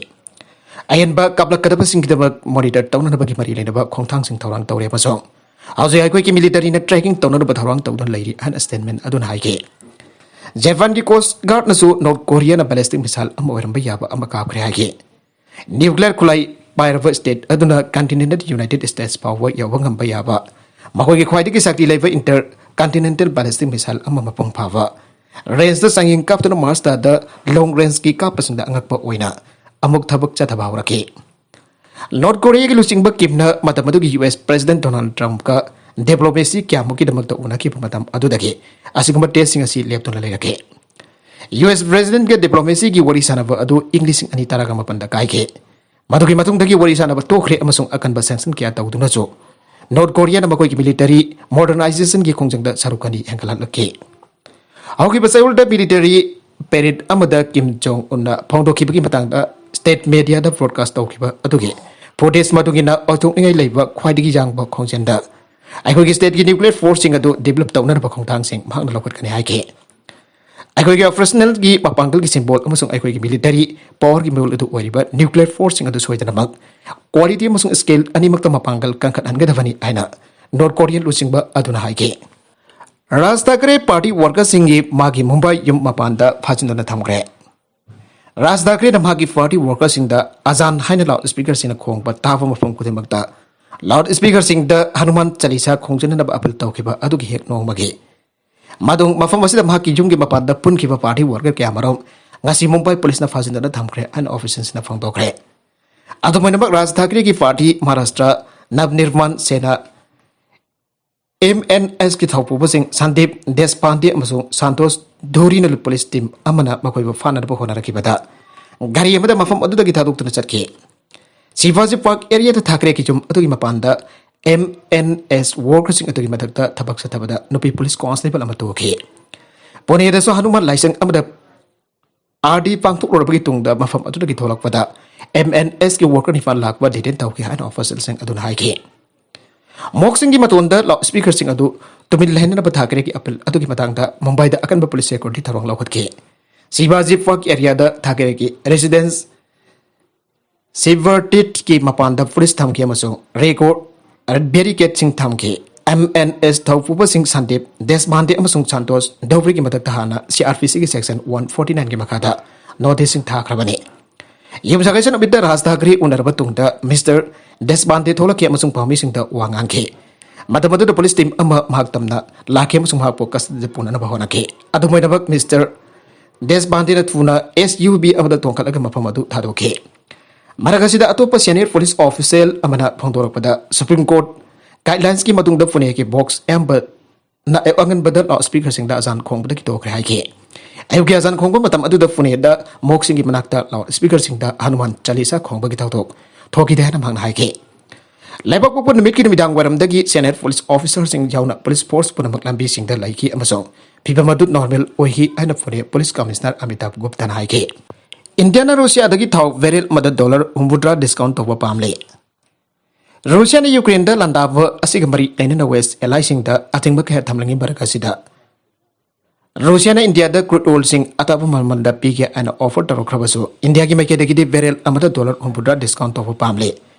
ꯑꯍꯦꯟꯕ ꯀꯥꯞꯂꯛꯀꯗꯕꯁꯤꯡꯒꯤꯗꯃꯛ ꯃꯣꯅꯤꯇꯔ ꯇꯧꯅꯅꯕꯒꯤ ꯃꯔꯤ ꯂꯩꯅꯕ ꯈꯣꯡꯊꯥꯡꯁꯤꯡ ꯊꯧꯔꯥꯡ ꯇꯧꯔꯦ ꯑꯃꯁꯨꯡ ꯍꯧꯖꯤꯛ ꯑꯩꯈꯣꯏꯒꯤ ꯃꯤꯂꯤꯇꯔꯤꯅ ꯇ꯭ꯔꯦꯀꯤꯡ ꯇꯧꯅꯅꯕ ꯊꯧꯔꯥꯡ ꯇꯧꯗꯨꯅ ꯂꯩꯔꯤ ꯍꯥꯏꯅ ꯁ꯭ꯇꯦꯠꯃꯦꯟꯠ ꯑꯗꯨꯅ ꯍꯥꯏꯈꯤ꯫ ꯖꯄꯥꯟꯒꯤ ꯀꯣꯁ ꯒꯥꯔꯗꯅꯁꯨ ꯅꯣꯔꯠ ꯀꯣꯔꯤꯌꯥꯅ ꯕꯦꯂꯤꯁꯇꯤꯛ ꯃꯤꯁꯥꯏꯜ ꯑꯃ ꯑꯣꯏꯔꯝꯕ ꯌꯥꯕ ꯑꯃ ꯀꯥꯞꯈ꯭ꯔꯦ ꯍꯥꯏꯈꯤ꯫ ꯅ꯭ꯌꯨꯀ꯭ꯂꯤꯌꯔ ꯈꯨꯠꯂꯥꯏ ꯄꯥꯏꯔꯕ ꯁ꯭ꯇꯦꯠ ꯑꯗꯨꯅ ꯀꯟꯇꯤꯅꯦꯟꯇꯦꯜ ꯌꯨꯅꯥꯏꯇꯦꯗ ꯁ꯭ꯇꯦꯠꯁ ꯐꯥꯎꯕ ꯌꯧꯕ ꯉꯝꯕ ꯌꯥꯕ ꯃꯈꯣꯏꯒꯤ ꯈ꯭ꯋꯥꯏꯗꯒꯤ ꯁꯛꯇꯤ ꯂꯩꯕ ꯏꯟꯇꯔ ꯀꯟꯇꯤꯅꯦꯟꯇꯦꯜ ꯕꯦꯂꯤꯁꯇꯤꯛ ꯃꯤꯁꯥꯏꯜ ꯑꯃ ꯃꯄꯨꯡ ꯐꯥꯕ ꯔꯦꯟꯖꯇ ꯆꯥꯡꯌꯦꯡ ꯀꯥꯞꯇꯨꯅ ꯃꯥꯔꯁ ꯊꯥꯗ ꯂꯣꯡ ꯔꯦꯟꯖꯀꯤ ꯀꯥꯞꯄꯁꯤꯡꯗ ꯑꯉꯛꯄ ꯑꯣꯏꯅ ꯑꯃꯨꯛ ꯊꯕꯛ ꯆꯠꯊꯕ ꯍꯧꯔꯛꯈꯤ꯫ ꯅꯣꯔꯠ ꯀꯣꯔꯤꯌꯥꯒꯤ ꯂꯨꯆꯤꯡꯕ ꯀꯤꯝꯅ ꯃꯇꯝ ꯑꯗꯨꯒꯤ ꯌꯨ ꯑꯦꯁ ꯄ꯭ꯔꯦꯁꯤꯗꯦꯟꯠ ꯗꯣꯅꯥꯜꯗ ꯇ꯭ꯔꯝꯞꯀ ꯗꯤꯄ꯭ꯂꯣꯃꯦꯁꯤ ꯀꯌꯥꯃꯨꯛꯀꯤꯗꯃꯛꯇ ꯎꯅꯈꯤꯕ ꯃꯇꯝ ꯑꯗꯨꯗꯒꯤ ꯑꯁꯤꯒꯨꯝꯕ ꯇꯦꯁꯁꯤꯡ ꯑꯁꯤ ꯂꯦꯞꯇꯨꯅ ꯂꯩꯔꯛꯈꯤ꯫ ꯌꯨ ꯑꯦꯁ ꯄ꯭ꯔꯦꯁꯤꯗꯦꯟꯠꯀ ꯗꯤꯄ꯭ꯂꯣꯃꯦꯁꯤꯒꯤ ꯋꯥꯔꯤ ꯁꯥꯟꯅꯕ ꯑꯗꯨ ꯏꯪ ꯂꯤꯁꯤꯡ ꯑꯅꯤ ꯇꯔꯥꯒ ꯃꯥꯄꯟꯗ ꯀꯥꯏꯈꯤ꯫ ꯃꯗꯨꯒꯤ ꯃꯇꯨꯡꯗꯒꯤ ꯋꯥꯔꯤ ꯁꯥꯟꯅꯕ ꯇꯣꯛꯈ꯭ꯔꯦ ꯑꯃꯁꯨꯡ ꯑꯀꯟꯕ ꯁꯦꯡꯁꯟ ꯀꯌꯥ ꯇꯧꯗꯨꯅꯁꯨ ꯅꯣꯔꯠ ꯀꯣꯔꯤꯌꯥꯅ ꯃꯈꯣꯏꯒꯤ ꯃꯤꯂꯤꯇꯔꯤ ꯃꯣꯗꯔꯅꯥꯏꯖꯦꯁꯟꯒꯤ ꯈꯣꯡꯖꯪꯗ ꯁꯔꯨꯛ ꯑꯅꯤ ꯍꯦꯟꯒꯠꯍꯜꯂꯛꯈꯤ꯫ ꯍꯧꯈꯤꯕ ꯆꯌꯣꯜꯗ ꯃꯤꯂꯤꯇꯔꯤ ꯄꯦꯔꯦꯗ ꯑꯃꯗ ꯀꯤꯝ ꯖꯣꯡ ꯎꯟꯅ ꯐꯣꯡꯗꯣꯛꯈꯤꯕꯒꯤ ꯃꯇꯥꯡꯗ ꯁ꯭ꯇꯦꯠ ꯃꯦꯗꯤꯌꯥꯗ ꯕ꯭ꯔꯣꯗꯀꯥꯁ ꯇꯧꯈꯤꯕ ꯑꯗꯨꯒꯤ ꯐꯨꯇꯦꯖ ꯃꯇꯨꯡ ꯏꯟꯅ ꯑꯣꯏꯊꯣꯛꯅꯤꯡꯉꯥꯏ ꯂꯩꯕ ꯈ꯭ꯋꯥꯏꯗꯒꯤ ꯌꯥꯡꯕ ꯈꯣꯡꯖꯦꯜꯗ ꯑꯩꯈꯣꯏꯒꯤ ꯁ꯭ꯇꯦꯠꯀꯤ ꯅ꯭ꯌꯨꯀ꯭ꯂꯤꯌꯔ ꯐꯣꯔꯁꯁꯤꯡ ꯑꯗꯨ ꯗꯤꯕꯦꯂꯞ ꯇꯧꯅꯅꯕ ꯈꯣꯡꯊꯥꯡꯁꯤꯡ ꯃꯍꯥꯛꯅ ꯂꯧꯈꯠꯀꯅꯤ ꯍꯥꯏꯈꯤ꯫ ꯑꯩꯈꯣꯏꯒꯤ ꯑꯣꯄꯔꯦꯁꯅꯦꯜꯒꯤ ꯃꯄꯥꯡꯒꯜꯒꯤ ꯁꯤꯝꯕꯣꯜ ꯑꯃꯁꯨꯡ ꯑꯩꯈꯣꯏꯒꯤ ꯃꯤꯂꯤꯇꯔꯤ ꯄꯥꯋꯔꯒꯤ ꯃꯌꯣꯜ ꯑꯗꯨ ꯑꯣꯏꯔꯤꯕ ꯅ꯭ꯌꯨꯀ꯭ꯂꯤꯌꯔ ꯐꯣꯔꯁꯁꯤꯡ ꯑꯗꯨ ꯁꯣꯏꯗꯅꯃꯛ ꯀ꯭ꯋꯥꯂꯤꯇꯤ ꯑꯃꯁꯨꯡ ꯁ꯭ꯀꯦꯜ ꯑꯅꯤꯃꯛꯇ ꯃꯄꯥꯡꯒꯜ ꯀꯟꯈꯠꯍꯟꯒꯗꯕꯅꯤ ꯍꯥꯏꯅ ꯅꯣꯔꯠ ꯀꯣꯔꯤꯌꯟ ꯂꯨꯆꯤꯡꯕ ꯑꯗꯨꯅ ꯍꯥꯏꯈꯤ꯫ ꯔꯥꯖ ꯊꯥꯀꯔꯦ ꯄꯥꯔꯇꯤ ꯋꯥꯔꯀꯔꯁꯤꯡꯒꯤ ꯃꯥꯒꯤ ꯃꯨꯝꯕꯥꯏ ꯌꯨꯝ ꯃꯄꯥꯟꯗ ꯐꯥꯖꯤꯟꯗꯨꯅ ꯊꯝꯈ꯭ꯔꯦ꯫ ꯔꯥꯖ ꯊꯥꯀꯔꯦꯅ ꯃꯍꯥꯛꯀꯤ ꯄꯥꯔꯇꯤ ꯋꯥꯔꯀꯔꯁꯤꯡꯗ ꯑꯖꯥꯟ ꯍꯥꯏꯅ ꯂꯥꯎꯗ ꯁ꯭ꯄꯤꯀꯔꯁꯤꯡꯅ ꯈꯣꯡꯕ ꯇꯥꯕ ꯃꯐꯝ ꯈꯨꯗꯤꯡꯃꯛꯇ ꯂꯥꯎꯗ ꯁ꯭ꯄꯤꯀꯔꯁꯤꯡꯗ ꯍꯅꯨꯃꯥꯟ ꯆꯂꯤꯁꯥ ꯈꯣꯡꯖꯤꯟꯅꯅꯕ ꯑꯄꯤꯜ ꯇꯧꯈꯤꯕ ꯑꯗꯨꯒꯤ ꯍꯦꯛ ꯅꯣꯡꯃꯒꯤ ꯃꯗꯨ ꯃꯐꯝ ꯑꯁꯤꯗ ꯃꯍꯥꯛꯀꯤ ꯌꯨꯝꯒꯤ ꯃꯄꯥꯟꯗ ꯄꯨꯟꯈꯤꯕ ꯄꯥꯔꯇꯤ ꯋꯥꯔꯀꯔ ꯀꯌꯥꯃꯔꯨꯝ ꯉꯁꯤ ꯃꯨꯝꯕꯥꯏ ꯄꯨꯂꯤꯁꯅ ꯐꯥꯖꯤꯟꯗꯨꯅ ꯊꯝꯈ꯭ꯔꯦ ꯍꯥꯏꯅ ꯑꯣꯐꯤꯁꯤꯌꯦꯜꯁꯤꯡꯅ ꯐꯣꯡꯗꯣꯛꯈ꯭ꯔꯦ꯫ ꯑꯗꯨꯃꯥꯏꯅꯃꯛ ꯔꯥꯖ ꯊꯥꯀꯔꯦꯒꯤ party Maharashtra Navnirman Sena, M N ꯑꯦꯁꯀꯤ ꯊꯧꯄꯨꯕꯁꯤꯡ ꯁꯟꯗꯤꯞ ꯗꯦꯁꯄꯥꯟꯗꯦ ꯑꯃꯁꯨꯡ ꯁꯥꯟꯇꯣꯁ ꯙꯨꯔꯤꯅ ꯄꯨꯂꯤꯁ ꯇꯤꯝ ꯑꯃꯅ ꯃꯈꯣꯏꯕꯨ ꯐꯥꯅꯅꯕ ꯍꯣꯠꯅꯔꯛꯈꯤꯕꯗ ꯒꯥꯔꯤ ꯑꯃꯗ ꯃꯐꯝ ꯑꯗꯨꯗꯒꯤ ꯊꯥꯗꯣꯛꯇꯨꯅ ꯆꯠꯈꯤ꯫ ꯁꯤꯕꯥꯖꯤ ꯄꯥꯔꯛ ꯑꯦꯔꯤꯌꯥꯗ ꯊꯥꯀꯔꯦꯒꯤ ꯌꯨꯝ ꯑꯗꯨꯒꯤ ꯃꯄꯥꯟꯗ ꯑꯦꯝ ꯑꯦꯟ ꯑꯦꯁ ꯋꯥꯔꯀꯔꯁꯤꯡ ꯑꯗꯨꯒꯤ ꯃꯊꯛꯇ ꯊꯕꯛ ꯆꯠꯊꯕꯗ ꯅꯨꯄꯤ ꯄꯨꯂꯤꯁ ꯀꯣꯟꯁꯇꯦꯕꯜ ꯑꯃ ꯇꯨꯈꯤ꯫ ꯄꯨꯅꯦꯗꯁꯨ ꯍꯅꯨꯃꯥꯟ ꯂꯥꯏꯁꯪ ꯑꯃꯗ ꯑꯥꯔꯇꯤ ꯄꯥꯡꯊꯣꯛꯂꯨꯔꯕꯒꯤ ꯇꯨꯡꯗ ꯃꯐꯝ ꯑꯗꯨꯗꯒꯤ ꯊꯣꯛꯂꯛꯄꯗ ꯑꯦꯝ ꯑꯦꯟ ꯑꯦꯁꯀꯤ ꯋꯥꯔꯀꯔ ꯅꯤꯄꯥꯟ ꯂꯥꯛꯄ ꯗꯤꯇꯦꯟ ꯇꯧꯈꯤ ꯍꯥꯏꯅ ꯑꯣꯐꯤꯁꯤꯌꯦꯜꯁꯤꯡ ꯑꯗꯨꯅ ꯍꯥꯏꯈꯤ꯫ ꯃꯣꯛꯁꯤꯡꯒꯤ ꯃꯇꯣꯟꯗ ꯂꯥꯎꯗ ꯁ꯭ꯄꯤꯀꯔꯁꯤꯡ ꯑꯗꯨ ꯇꯨꯃꯤꯟ ꯂꯩꯍꯟꯅꯕ ꯊꯥꯀꯔꯦꯒꯤ ꯑꯄꯤꯜ ꯑꯗꯨꯒꯤ ꯃꯇꯥꯡꯗ ꯃꯨꯝꯕꯥꯏꯗ ꯑꯀꯟꯕ ꯄꯨꯂꯤꯁ ꯁꯦꯀ꯭ꯌꯨꯔꯤꯇꯤ ꯊꯧꯔꯥꯡ ꯂꯧꯈꯠꯈꯤ꯫ ꯁꯤꯕꯥꯖꯤ ꯄꯥꯔꯛ ꯑꯦꯔꯤꯌꯥꯗ ꯊꯥꯀꯔꯦꯒꯤ ꯔꯦꯁꯤꯗꯦꯟꯁ ꯁꯤꯕꯔꯇꯤꯠꯀꯤ ꯃꯄꯥꯟꯗ ꯄꯨꯂꯤꯁ ꯊꯝꯈꯤ ꯑꯃꯁꯨꯡ ꯔꯦꯀꯣꯔꯗ ꯕꯦꯔꯤꯀꯦꯗꯁꯤꯡ ꯊꯝꯈꯤ꯫ ꯑꯦꯝ ꯑꯦꯟ ꯑꯦꯁ ꯊꯧꯄꯨꯕꯁꯤꯡ ꯁꯟꯗꯤꯞ ꯗꯦꯁꯃꯥꯟꯗꯦ ꯑꯃꯁꯨꯡ ꯁꯥꯟꯇꯣꯁ ꯗꯧꯕ꯭ꯔꯤꯒꯤ ꯃꯊꯛꯇ ꯍꯥꯟꯅ ꯁꯤ ꯑꯥꯔ ꯄꯤ ꯁꯤꯒꯤ ꯁꯦꯛꯁꯟ ꯋꯥꯟ ꯐꯣꯔꯇꯤ ꯅꯥꯏꯟꯒꯤ ꯃꯈꯥꯗ ꯅꯣꯇꯤꯁꯁꯤꯡ ꯊꯥꯈ꯭ꯔꯕꯅꯤ꯫ ꯌꯨꯝꯁꯥꯀꯩꯁꯥ ꯅꯨꯃꯤꯠꯇ ꯔꯥꯖ ꯊꯥꯀ꯭ꯔꯦ ꯎꯅꯔꯕ ꯇꯨꯡꯗ ꯃꯤꯁꯇꯔ ꯗꯦꯁꯄꯥꯟꯗꯦ ꯊꯣꯛꯂꯛꯈꯤ ꯑꯃꯁꯨꯡ ꯄꯥꯎꯃꯤꯁꯤꯡꯗ ꯋꯥ ꯉꯥꯡꯈꯤ꯫ ꯃꯇꯝ ꯑꯗꯨꯗ ꯄꯨꯂꯤꯁ ꯇꯤꯝ ꯑꯃ ꯃꯍꯥꯛ ꯇꯝꯅ ꯂꯥꯛꯈꯤ ꯑꯃꯁꯨꯡ ꯃꯍꯥꯛꯄꯨ ꯀꯁꯇꯗꯤꯗ ꯄꯨꯅꯅꯕ ꯍꯣꯠꯅꯈꯤ꯫ ꯑꯗꯨꯝ ꯑꯣꯏꯅꯃꯛ, ꯃꯤꯁꯇꯔ ꯗꯦꯁꯄꯥꯟꯗꯦꯅ ꯊꯨꯅ ꯑꯦꯁ ꯌꯨ ꯚꯤ ꯑꯃꯗ ꯇꯣꯡꯈꯠꯂꯒ ꯃꯐꯝ ꯑꯗꯨ ꯊꯥꯗꯣꯛꯈꯤ꯫ ꯃꯔꯛ ꯑꯁꯤꯗ, ꯑꯇꯣꯞꯄ ꯁꯦꯅꯤꯌꯔ ꯄꯨꯂꯤꯁ ꯑꯣꯐꯤꯁꯤꯌꯦꯜ ꯑꯃꯅ ꯐꯣꯡꯗꯣꯔꯛꯄꯗ, ꯁꯨꯄ꯭ꯔꯤꯝ ꯀꯣꯔꯠ ꯒꯥꯏꯗꯂꯥꯏꯟꯁꯀꯤ ꯃꯇꯨꯡꯗ ꯄꯨꯅꯦꯒꯤ ꯕꯣꯛꯁ ꯑꯌꯥꯝꯕ ꯅ ꯑꯌꯨꯛ ꯑꯉꯟꯕꯗ ꯂꯥꯎꯗ ꯁ꯭ꯄꯤꯀꯔꯁꯤꯡꯗ ꯑꯖꯥꯟ ꯈꯣꯡꯕꯗꯒꯤ ꯇꯣꯛꯈ꯭ꯔꯦ ꯍꯥꯏꯈꯤ꯫ ꯑꯌꯨꯛꯀꯤ ꯑꯖꯥꯟ ꯈꯣꯡꯕ ꯃꯇꯝ ꯑꯗꯨꯗ ꯄꯨꯅꯦꯗ ꯃꯣꯛꯁꯤꯡꯒꯤ ꯃꯅꯥꯛꯇ ꯂꯥꯎꯗ ꯁ꯭ꯄꯤꯀꯔꯁꯤꯡꯗ ꯍꯅꯨꯃꯥꯟ ꯆꯥꯂꯤꯁꯥ ꯈꯣꯡꯕꯒꯤ ꯊꯧꯗꯣꯛ ꯊꯣꯛꯈꯤꯗꯦ ꯍꯥꯏꯅ ꯃꯍꯥꯛꯅ ꯍꯥꯏꯈꯤ꯫ ꯂꯩꯕꯥꯛꯄꯣꯛꯄ ꯅꯨꯃꯤꯠꯀꯤ ꯅꯨꯃꯤꯗꯥꯡ ꯋꯥꯏꯔꯝꯗꯒꯤ ꯁꯦꯅꯤꯌꯔ ꯄꯨꯂꯤꯁ ꯑꯣꯐꯤꯁꯔꯁꯤꯡ ꯌꯥꯎꯅ ꯄꯨꯂꯤꯁ ꯐꯣꯔꯁ ꯄꯨꯝꯅꯃꯛ ꯂꯝꯕꯤꯁꯤꯡꯗ ꯂꯩꯈꯤ ꯑꯃꯁꯨꯡ ꯐꯤꯕꯝ ꯑꯗꯨ ꯅꯣꯔꯃꯦꯜ ꯑꯣꯏꯈꯤ ꯍꯥꯏꯅ ꯄꯨꯅꯦ ꯄꯨꯂꯤꯁ ꯀꯃꯤꯁꯅꯔ ꯑꯃꯤꯇꯥꯚ ꯒꯨꯞꯇꯅ ꯍꯥꯏꯈꯤ꯫ ꯏꯟꯗꯤꯌꯥꯅ ꯔꯨꯁꯤꯌꯥꯗꯒꯤ ꯊꯥꯎ ꯕꯦꯔꯦꯜ ꯑꯃꯗ ꯗꯣꯂꯔ ꯍꯨꯝꯐꯨꯇꯔꯥ ꯗꯤꯁꯀꯥꯎꯟ ꯇꯧꯕ ꯄꯥꯝꯂꯦ꯫ ꯔꯨꯁꯤꯌꯥꯅ ꯌꯨꯀ꯭ꯔꯦꯟꯗ ꯂꯥꯟꯗꯥꯕ ꯑꯁꯤꯒ ꯃꯔꯤ ꯂꯩꯅꯅ ꯋꯦꯁ ꯑꯦꯂꯥꯏꯁꯤꯡꯗ ꯑꯊꯤꯡꯕ ꯀꯌꯥ ꯊꯝꯂꯤꯉꯩ ꯃꯔꯛ ꯑꯁꯤꯗ, ꯔꯨꯁꯤꯌꯥꯅ ꯏꯟꯗꯤꯌꯥꯗ ꯀ꯭ꯔꯨꯗ ꯑꯣꯏꯜꯁꯤꯡ ꯑꯇꯥꯕ ꯃꯃꯜꯗ ꯄꯤꯒꯦ ꯍꯥꯏꯅ ꯑꯣꯐꯔ ꯇꯧꯔꯛꯈ꯭ꯔꯕꯁꯨ, ꯏꯟꯗꯤꯌꯥꯒꯤ ꯃꯥꯏꯀꯩꯗꯒꯤꯗꯤ ꯕꯦꯔꯦꯜ ꯑꯃꯗ ꯗꯣꯂꯔ ꯍꯨꯝꯐꯨꯇꯔꯥ ꯗꯤꯁꯀꯥꯎꯟ ꯇꯧꯕ ꯄꯥꯝꯂꯤ꯫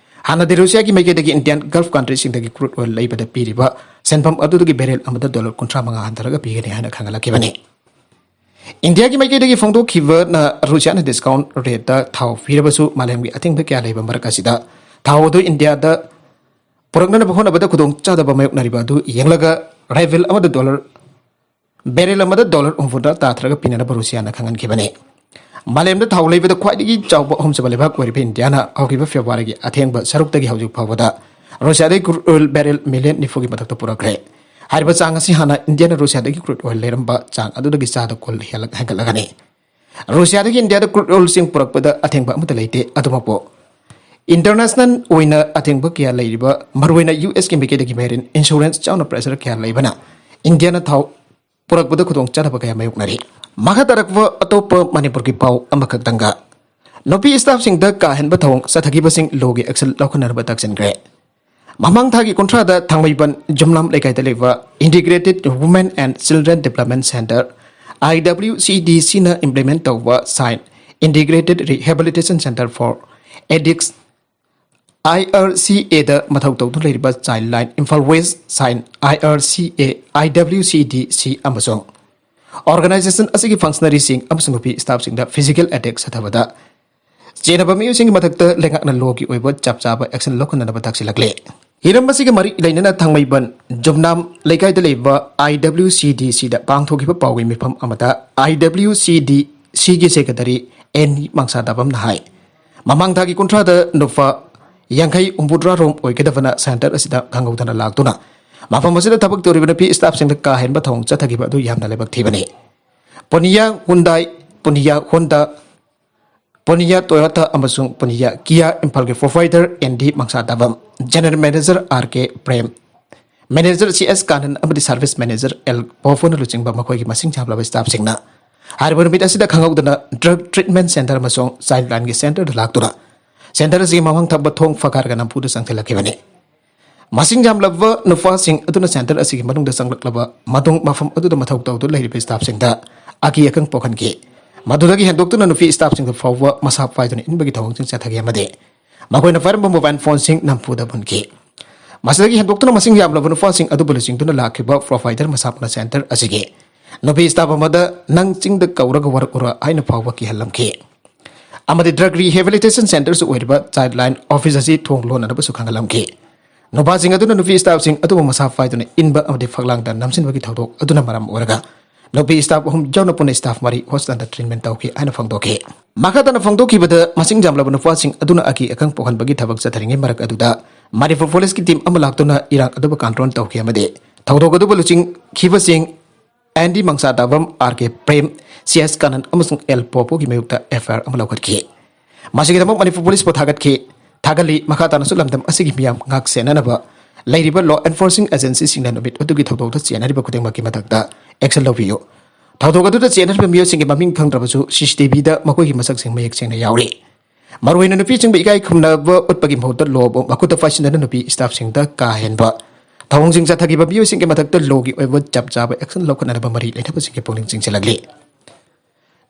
ꯍꯥꯟꯅꯗꯤ ꯔꯨꯁꯤꯌꯥꯒꯤ ꯃꯥꯏꯀꯩꯗꯒꯤ ꯏꯟꯗꯤꯌꯥꯟ ꯒꯜꯐ ꯀꯟꯇ꯭ꯔꯤꯁꯤꯡꯗꯒꯤ ꯀ꯭ꯔꯨꯗ ꯑꯣꯏꯜ ꯂꯩꯕꯗ ꯄꯤꯔꯤꯕ ꯁꯦꯟꯐꯝ ꯑꯗꯨꯗꯒꯤ ꯕꯦꯔꯦꯜ ꯑꯃꯗ ꯗꯣꯂꯔ ꯀꯨꯟꯊ꯭ꯔꯥ ꯃꯉꯥ ꯍꯟꯊꯔꯒ ꯄꯤꯒꯅꯤ ꯍꯥꯏꯅ ꯈꯪꯍꯜꯂꯛꯈꯤꯕꯅꯤ꯫ ꯏꯟꯗꯤꯌꯥꯒꯤ ꯃꯥꯏꯀꯩꯗꯒꯤ ꯐꯣꯡꯗꯣꯛꯈꯤꯕꯅ ꯔꯨꯁꯤꯌꯥꯅ ꯗꯤꯁꯀꯥꯎꯟ ꯔꯦꯠꯇ ꯊꯥꯎ ꯄꯤꯔꯕꯁꯨ, ꯃꯥꯂꯦꯝꯒꯤ ꯑꯊꯤꯡꯕ ꯀꯌꯥ ꯂꯩꯕ ꯃꯔꯛ ꯑꯁꯤꯗ ꯊꯥꯎ ꯑꯗꯨ ꯏꯟꯗꯤꯌꯥꯗ ꯄꯨꯔꯛꯅꯅꯕ ꯍꯣꯠꯅꯕꯗ ꯈꯨꯗꯣꯡꯆꯥꯗꯕ ꯃꯥꯌꯣꯛꯅꯔꯤꯕ ꯑꯗꯨ ꯌꯦꯡꯂꯒ, ꯔꯥꯏꯐꯦꯜ ꯑꯃꯗ ꯗꯣꯂꯔ, ꯕꯦꯔꯦꯜ ꯑꯃꯗ ꯗꯣꯂꯔ ꯍꯨꯝꯐꯨꯇꯔꯥ ꯇꯥꯊꯔꯒ ꯄꯤꯅꯅꯕ ꯔꯨꯁꯤꯌꯥꯅ ꯈꯪꯍꯟꯈꯤꯕꯅꯤ꯫ ꯃꯥꯂꯦꯝꯗ ꯊꯥꯎ ꯂꯩꯕꯗ ꯈ꯭ꯋꯥꯏꯗꯒꯤ ꯆꯥꯎꯕ ꯑꯍꯨꯝꯁꯨꯕ ꯂꯩꯕꯥꯛ ꯑꯣꯏꯔꯤꯕ ꯏꯟꯗꯤꯌꯥꯅ ꯍꯧꯈꯤꯕ ꯐꯦꯕ꯭ꯔꯨꯋꯥꯔꯤꯒꯤ ꯑꯊꯦꯡꯕ ꯁꯔꯨꯛꯇꯒꯤ ꯍꯧꯖꯤꯛ ꯐꯥꯎꯕꯗ ꯔꯨꯁꯤꯌꯥꯗꯒꯤ ꯀ꯭ꯔꯨꯗ ꯑꯣꯏꯜ ꯕꯦꯔꯦꯜ ꯃꯤꯂꯤꯌꯟ ꯅꯤꯐꯨꯒꯤ ꯃꯊꯛꯇ ꯄꯨꯔꯛꯈ꯭ꯔꯦ꯫ ꯍꯥꯏꯔꯤꯕ ꯆꯥꯡ ꯑꯁꯤ ꯍꯥꯟꯅ ꯏꯟꯗꯤꯌꯥꯅ ꯔꯨꯁꯤꯌꯥꯗꯒꯤ ꯀ꯭ꯔꯨꯗ ꯑꯣꯏꯜ ꯂꯩꯔꯝꯕ ꯆꯥꯡ ꯑꯗꯨꯗꯒꯤ ꯆꯥꯗ ꯀꯨꯟ ꯍꯦꯜꯂꯛ-, ꯍꯦꯟꯒꯠꯂꯒꯅꯤ꯫ ꯔꯨꯁꯤꯌꯥꯗꯒꯤ ꯏꯟꯗꯤꯌꯥꯗ ꯀ꯭ꯔꯨꯗ ꯑꯣꯏꯜꯁꯤꯡ ꯄꯨꯔꯛꯄꯗ ꯑꯊꯤꯡꯕ ꯑꯃꯠꯇ ꯂꯩꯇꯦ꯫ ꯑꯗꯨꯃꯛꯄꯨ, ꯏꯟꯇꯔꯅꯦꯁꯅꯦꯜ ꯑꯣꯏꯅ ꯑꯊꯤꯡꯕ ꯀꯌꯥ ꯂꯩꯔꯤꯕ, ꯃꯔꯨꯑꯣꯏꯅ ꯌꯨ ꯑꯦꯁꯀꯤ ꯃꯥꯏꯀꯩꯗꯒꯤ ꯃꯦꯔꯤꯟ ꯏꯟꯁꯨꯔꯦꯟꯁ ꯌꯥꯎꯅ ꯄ꯭ꯔꯦꯁꯔ ꯀꯌꯥ ꯂꯩꯕꯅ ꯏꯟꯗꯤꯌꯥꯅ ꯊꯥꯎ ꯄꯨꯔꯛꯄꯗ ꯈꯨꯗꯣꯡꯆꯥꯗꯕ ꯀꯌꯥ ꯃꯥꯌꯣꯛꯅꯔꯤ꯫ ꯃꯈꯥ ꯇꯥꯔꯛꯄ ꯑꯇꯣꯞꯄ ꯃꯅꯤꯄꯨꯔꯒꯤ ꯄꯥꯎ ꯑꯃꯈꯛꯇꯪꯒ, ꯅꯨꯄꯤ ꯁ꯭ꯇꯥꯐꯁꯤꯡꯗ ꯀꯥ ꯍꯦꯟꯕ ꯊꯧꯑꯣꯡ ꯆꯠꯊꯈꯤꯕꯁꯤꯡ ꯂꯣꯒꯤ ꯑꯦꯛꯁꯟ ꯂꯧꯈꯠꯅꯅꯕ ꯇꯛꯁꯤꯟꯈ꯭ꯔꯦ꯫ ꯃꯃꯥꯡ ꯊꯥꯒꯤ ꯀꯨꯟꯊ꯭ꯔꯥꯗ ꯊꯥꯡꯃꯩꯕꯟ ꯖꯨꯝꯂꯥꯝ ꯂꯩꯀꯥꯏꯗ ꯂꯩꯕ Integrated Women and Children Development Centre, I W ꯁꯤ ꯗꯤ ꯁꯤꯅ implement ꯇꯧꯕ sign Integrated Rehabilitation Centre for Addicts IRCAꯗ ꯃꯊꯧ ꯇꯧꯗꯨꯅ ꯂꯩꯔꯤꯕ Child Line Imphal West, Sign IRCA, IWCDC ꯑꯃꯁꯨꯡ organization ꯑꯁꯤꯒꯤ functionaryꯁꯤꯡ ꯑꯃꯁꯨꯡ ꯅꯨꯄꯤ staffꯁꯤꯡꯗ physical attack ꯆꯠꯊꯕꯗ ꯆꯦꯟꯅꯕ ꯃꯤꯑꯣꯏꯁꯤꯡꯒꯤ ꯃꯊꯛꯇ ꯂꯩꯉꯥꯛꯅ lawꯒꯤ ꯑꯣꯏꯕ ꯆꯞ ꯆꯥꯕ action ꯂꯧꯈꯠꯅꯅꯕ ꯇꯥꯛꯁꯤꯜꯂꯛꯂꯦ꯫ ꯍꯤꯔꯝ ꯑꯁꯤꯒ ꯃꯔꯤ ꯂꯩꯅꯅ ꯊꯥꯡꯃꯩꯕꯟ ꯖꯨꯝꯅꯥꯝ ꯂꯩꯀꯥꯏꯗ ꯂꯩꯕ IWCDCꯗ ꯄꯥꯡꯊꯣꯛꯈꯤꯕ ꯄꯥꯎꯒꯤ ꯃꯤꯐꯝ ꯑꯃꯗ IWCDCꯒꯤ secretary ꯑꯦꯟ ꯃꯪꯁꯥꯗꯥꯕꯝꯅ ꯍꯥꯏ, ꯃꯃꯥꯡ ꯊꯥꯒꯤ ꯀꯨꯟꯊ꯭ꯔꯥꯗ ꯅꯨꯄꯥ ꯌꯥꯡꯈꯩ ꯍꯨꯝꯐꯨꯇꯔꯥ ꯔꯣꯝ ꯑꯣꯏꯒꯗꯕꯅ center ꯑꯁꯤꯗ ꯈꯪꯍꯧꯗꯅ ꯂꯥꯛꯇꯨꯅ ꯃꯐꯝ ꯑꯁꯤꯗ ꯊꯕꯛ ꯇꯧꯔꯤꯕ ꯅꯨꯄꯤ staffꯁꯤꯡꯗ ꯀꯥ ꯍꯦꯟꯕ ꯊꯧꯑꯣꯡ ꯆꯠꯊꯈꯤꯕ ꯑꯗꯨ ꯌꯥꯝꯅ ꯂꯥꯏꯕꯛ ꯊꯤꯕꯅꯤ꯫ ꯄꯨꯅꯤꯌꯥ ꯍꯨꯟꯗꯥꯏ, ꯄꯨꯅꯤꯌꯥ ꯍꯣꯟꯗꯥ, ꯄꯨꯅꯤꯌꯥ ꯇꯣꯌꯣꯇꯥ ꯑꯃꯁꯨꯡ ꯄꯨꯅꯤꯌꯥ ꯀꯤꯌꯥ ꯏꯝꯐꯥꯜꯒꯤ proprietor N D Mangsatabam, general manager R K Prem, manager C ꯑꯦꯁ ꯀꯥꯅꯟ ꯑꯃꯗꯤ service manager ꯑꯦꯜ ꯄꯣꯐꯣꯅ ꯂꯨꯆꯤꯡꯕ ꯃꯈꯣꯏꯒꯤ ꯃꯁꯤꯡ ꯌꯥꯝꯂꯕ staffꯁꯤꯡꯅ ꯍꯥꯏꯔꯤꯕ ꯅꯨꯃꯤꯠ ꯑꯁꯤꯗ ꯈꯪꯍꯧꯗꯅ drug treatment center ꯑꯃꯁꯨꯡ Child Lineꯒꯤ centerꯗ ꯂꯥꯛꯇꯨꯅ center ꯑꯁꯤꯒꯤ ꯃꯃꯥꯡ ꯊꯪꯕ ꯊꯣꯡ ꯐꯒꯥꯔꯒ ꯅꯝꯐꯨꯗ ꯆꯪꯁꯤꯜꯂꯛꯈꯤꯕꯅꯤ꯫ ꯃꯁꯤꯡ ꯌꯥꯝꯂꯕ ꯅꯨꯄꯥꯁꯤꯡ ꯑꯗꯨꯅ center ꯑꯁꯤꯒꯤ ꯃꯅꯨꯡꯗ ꯆꯪꯂꯛꯂꯕ ꯃꯇꯨꯡ ꯃꯐꯝ ꯑꯗꯨꯗ ꯃꯊꯧ ꯇꯧꯗꯨꯅ ꯂꯩꯔꯤꯕ staffꯁꯤꯡꯗ ꯑꯀꯤ ꯑꯈꯪ ꯄꯣꯛꯍꯟꯈꯤ꯫ ꯃꯗꯨꯗꯒꯤ ꯍꯦꯟꯗꯣꯛꯇꯨꯅ ꯅꯨꯄꯤ staffꯁꯤꯡꯗ ꯐꯥꯎꯕ ꯃꯁꯥ ꯄꯥꯏꯗꯨꯅ ꯏꯟꯕꯒꯤ ꯊꯧꯑꯣꯡꯁꯤꯡ ꯆꯠꯊꯈꯤ ꯑꯃꯗꯤ ꯃꯈꯣꯏꯅ ꯄꯥꯏꯔꯝꯕ mobile phoneꯁꯤꯡ ꯅꯝꯐꯨꯗ ꯃꯨꯟꯈꯤ꯫ ꯃꯁꯤꯗꯒꯤ ꯍꯦꯟꯗꯣꯛꯇꯨꯅ ꯃꯁꯤꯡ ꯌꯥꯝꯂꯕ ꯅꯨꯄꯥꯁꯤꯡ ꯑꯗꯨꯕꯨ ꯂꯨꯆꯤꯡꯗꯨꯅ ꯂꯥꯛꯈꯤꯕ proprietor ꯃꯁꯥꯃꯛꯅ center ꯑꯁꯤꯒꯤ ꯅꯨꯄꯤ staff ꯑꯃꯗ "ꯅꯪ ꯆꯤꯡꯗ ꯀꯧꯔꯒ ꯋꯥꯔꯛꯎꯔꯥ" ꯍꯥꯏꯅ ꯐꯥꯎꯕ ꯀꯤꯍꯜꯂꯝꯈꯤ꯫ ꯑꯃꯗꯤ drug rehabilitation centerꯁꯨ ꯑꯣꯏꯔꯤꯕ Child Line office ꯑꯁꯤ ꯊꯣꯡ ꯂꯣꯟꯅꯅꯕꯁꯨ ꯈꯪꯍꯜꯂꯝꯈꯤ꯫ ꯅꯨꯄꯥꯁꯤꯡ ꯑꯗꯨꯅ ꯅꯨꯄꯤ staffꯁꯤꯡ ꯑꯗꯨꯕꯨ ꯃꯁꯥ ꯄꯥꯏꯗꯨꯅ ꯏꯟꯕ ꯑꯃꯗꯤ ꯐꯛꯂꯥꯡꯗ ꯅꯝꯁꯤꯟꯕꯒꯤ ꯊꯧꯗꯣꯛ ꯑꯗꯨꯅ ꯃꯔꯝ ꯑꯣꯏꯔꯒ ꯅꯨꯄꯤ staff ꯑꯍꯨꯝ ꯌꯥꯎꯅ ꯄꯨꯟꯅ staff ꯃꯔꯤ hospitalꯗ treatment ꯇꯧꯈꯤ ꯍꯥꯏꯅ ꯐꯣꯡꯗꯣꯛꯈꯤ꯫ ꯃꯈꯥ ꯇꯥꯅ ꯐꯣꯡꯗꯣꯛꯈꯤꯕꯗ, ꯃꯁꯤꯡ ꯌꯥꯝꯂꯕ ꯅꯨꯄꯥꯁꯤꯡ ꯑꯗꯨꯅ ꯑꯀꯤ ꯑꯈꯪ ꯄꯣꯛꯍꯟꯕꯒꯤ ꯊꯕꯛ ꯆꯠꯊꯔꯤꯉꯩ ꯃꯔꯛ ꯑꯗꯨꯗ ꯃꯅꯤꯄꯨꯔ policeꯀꯤ team ꯑꯃ ꯂꯥꯛꯇꯨꯅ ꯏꯔꯥꯡ ꯑꯗꯨꯕꯨ control ꯇꯧꯈꯤ ꯑꯃꯗꯤ ꯊꯧꯗꯣꯛ ꯑꯗꯨꯕꯨ ꯂꯨꯆꯤꯡꯈꯤꯕꯁꯤꯡ and D ꯃꯪꯁꯥꯗꯥꯕꯝ, R K Prem, C S Kanan ꯑꯃꯁꯨꯡ ꯑꯦꯜ ꯄꯣꯄꯣꯒꯤ ꯃꯥꯌꯣꯛꯇ ꯑꯦꯐ ꯑꯥꯏ ꯑꯥꯔ ꯑꯃ ꯂꯧꯈꯠꯈꯤ꯫ ꯃꯁꯤꯒꯤꯗꯃꯛ ꯃꯅꯤꯄꯨꯔ policeꯄꯨ ꯊꯥꯒꯠꯈꯤ, ꯊꯥꯒꯠꯂꯤ꯫ ꯃꯈꯥ ꯇꯥꯅꯁꯨ ꯂꯝꯗꯝ ꯑꯁꯤꯒꯤ ꯃꯤꯌꯥꯝ ꯉꯥꯛ ꯁꯦꯟꯅꯅꯕ ꯂꯩꯔꯤꯕ law enforcing agencyꯁꯤꯡꯅ ꯅꯨꯃꯤꯠ ꯑꯗꯨꯒꯤ ꯊꯧꯗꯣꯛꯇ ꯆꯦꯟꯅꯔꯤꯕ ꯈꯨꯗꯤꯡꯃꯛꯀꯤ ꯃꯊꯛꯇ action ꯂꯧꯕꯤꯌꯨ꯫ ꯊꯧꯗꯣꯛ ꯑꯗꯨꯗ ꯆꯦꯟꯅꯔꯤꯕ ꯃꯤꯑꯣꯏꯁꯤꯡꯒꯤ ꯃꯃꯤꯡ ꯈꯪꯗ꯭ꯔꯕꯁꯨ, ꯁꯤ ꯁꯤ ꯇꯤ ꯚꯤꯗ ꯃꯈꯣꯏꯒꯤ ꯃꯁꯛꯁꯤꯡ ꯃꯌꯦꯛ ꯁꯦꯡꯅ ꯌꯥꯎꯔꯤ꯫ ꯃꯔꯨꯑꯣꯏꯅ ꯅꯨꯄꯤꯁꯤꯡꯕꯨ ꯏꯀꯥꯏ ꯈꯨꯝꯅꯕ ꯎꯠꯄꯒꯤ ꯃꯍꯨꯠꯇ lawꯕꯨ ꯃꯈꯨꯠꯇ ꯄꯥꯏꯁꯤꯟꯗꯨꯅ ꯅꯨꯄꯤ staffꯁꯤꯡꯗ ꯀꯥ ꯍꯦꯟꯕ ꯊꯧꯑꯣꯡꯁꯤꯡ ꯆꯠꯊꯈꯤꯕ ꯃꯤꯑꯣꯏꯁꯤꯡꯒꯤ ꯃꯊꯛꯇ lawꯒꯤ ꯑꯣꯏꯕ ꯆꯞ ꯆꯥꯕ action ꯂꯧꯈꯠꯅꯅꯕ ꯃꯔꯤ ꯂꯩꯅꯕꯁꯤꯡꯒꯤ ꯄꯨꯛꯅꯤꯡ ꯆꯤꯡꯁꯤꯜꯂꯛꯂꯤ꯫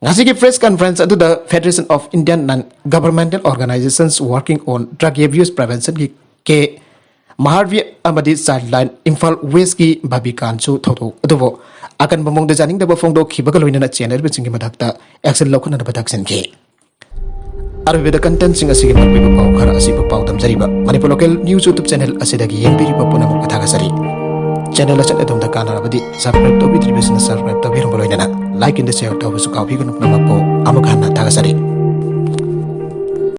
ꯉꯁꯤꯒꯤ ꯄ꯭ꯔꯦꯁ ꯀꯟꯐꯔꯦꯟꯁ ꯑꯗꯨꯗ Federation of Indian Non-Governmental Organizations Working on Drug Abuse Preventionꯒꯤ ꯀꯦ ꯃꯍꯥꯔꯚꯤ ꯑꯃꯗꯤ ꯆꯥꯏꯜꯂꯥꯏꯟ ꯏꯝꯐꯥꯜ ꯋꯦꯁꯀꯤ ꯕꯕꯤꯀꯥꯟꯁꯨ ꯊꯧꯗꯣꯛ ꯑꯗꯨꯕꯨ ꯑꯀꯟꯕ ꯃꯑꯣꯡꯗ ꯌꯥꯅꯤꯡꯗꯕ ꯐꯣꯡꯗꯣꯛꯈꯤꯕꯒ ꯂꯣꯏꯅꯅ ꯆꯦꯟꯅꯔꯤꯕꯁꯤꯡꯒꯤ ꯃꯊꯛꯇ ꯑꯦꯛꯁꯟ ꯂꯧꯈꯠꯅꯅꯕ ꯇꯛꯁꯤꯟꯈꯤ꯫ ꯑꯔꯣꯏꯕꯗ ꯀꯟꯇꯦꯟꯁꯤꯡ ꯑꯁꯤꯒꯤ ꯃꯔꯨꯑꯣꯏꯕ ꯄꯥꯎ ꯈꯔ ꯑꯁꯤꯕꯨ ꯄꯥꯎꯗꯝꯖꯔꯤꯕ ꯃꯅꯤꯄꯨꯔ ꯂꯣꯀꯦꯜ ꯅ꯭ꯌꯨꯁ ꯌꯨꯇ꯭ꯌꯨꯕ ꯆꯦꯅꯦꯜ ꯑꯁꯤꯗꯒꯤ ꯌꯦꯡꯕꯤꯔꯤꯕ ꯄꯨꯝꯅꯃꯛꯄꯨ ꯊꯥꯒꯠꯆꯔꯤ꯫ ꯆꯦꯅꯦꯜ ꯑꯁꯤ ꯑꯗꯣꯝꯗ ꯀꯥꯟꯅꯔꯕꯗꯤ ꯁꯕꯁꯀ꯭ꯔꯥꯏꯕ ꯇꯧꯕꯤꯗ꯭ꯔꯤꯕꯁꯤꯡꯅ ꯁꯕꯁꯀ꯭ꯔꯥꯏꯕ ꯇꯧꯕꯤꯔꯝꯕ ꯂꯣꯏꯅꯅ ꯂꯥꯏꯛ ꯑꯦꯟꯗ ꯁꯦꯌꯔ ꯇꯧꯕꯁꯨ ꯀꯥꯎꯕꯤꯒꯅꯨ꯫ ꯄꯨꯝꯅꯃꯛꯄꯨ ꯑꯃꯨꯛ ꯍꯟꯅ ꯊꯥꯒꯠꯆꯔꯤ꯫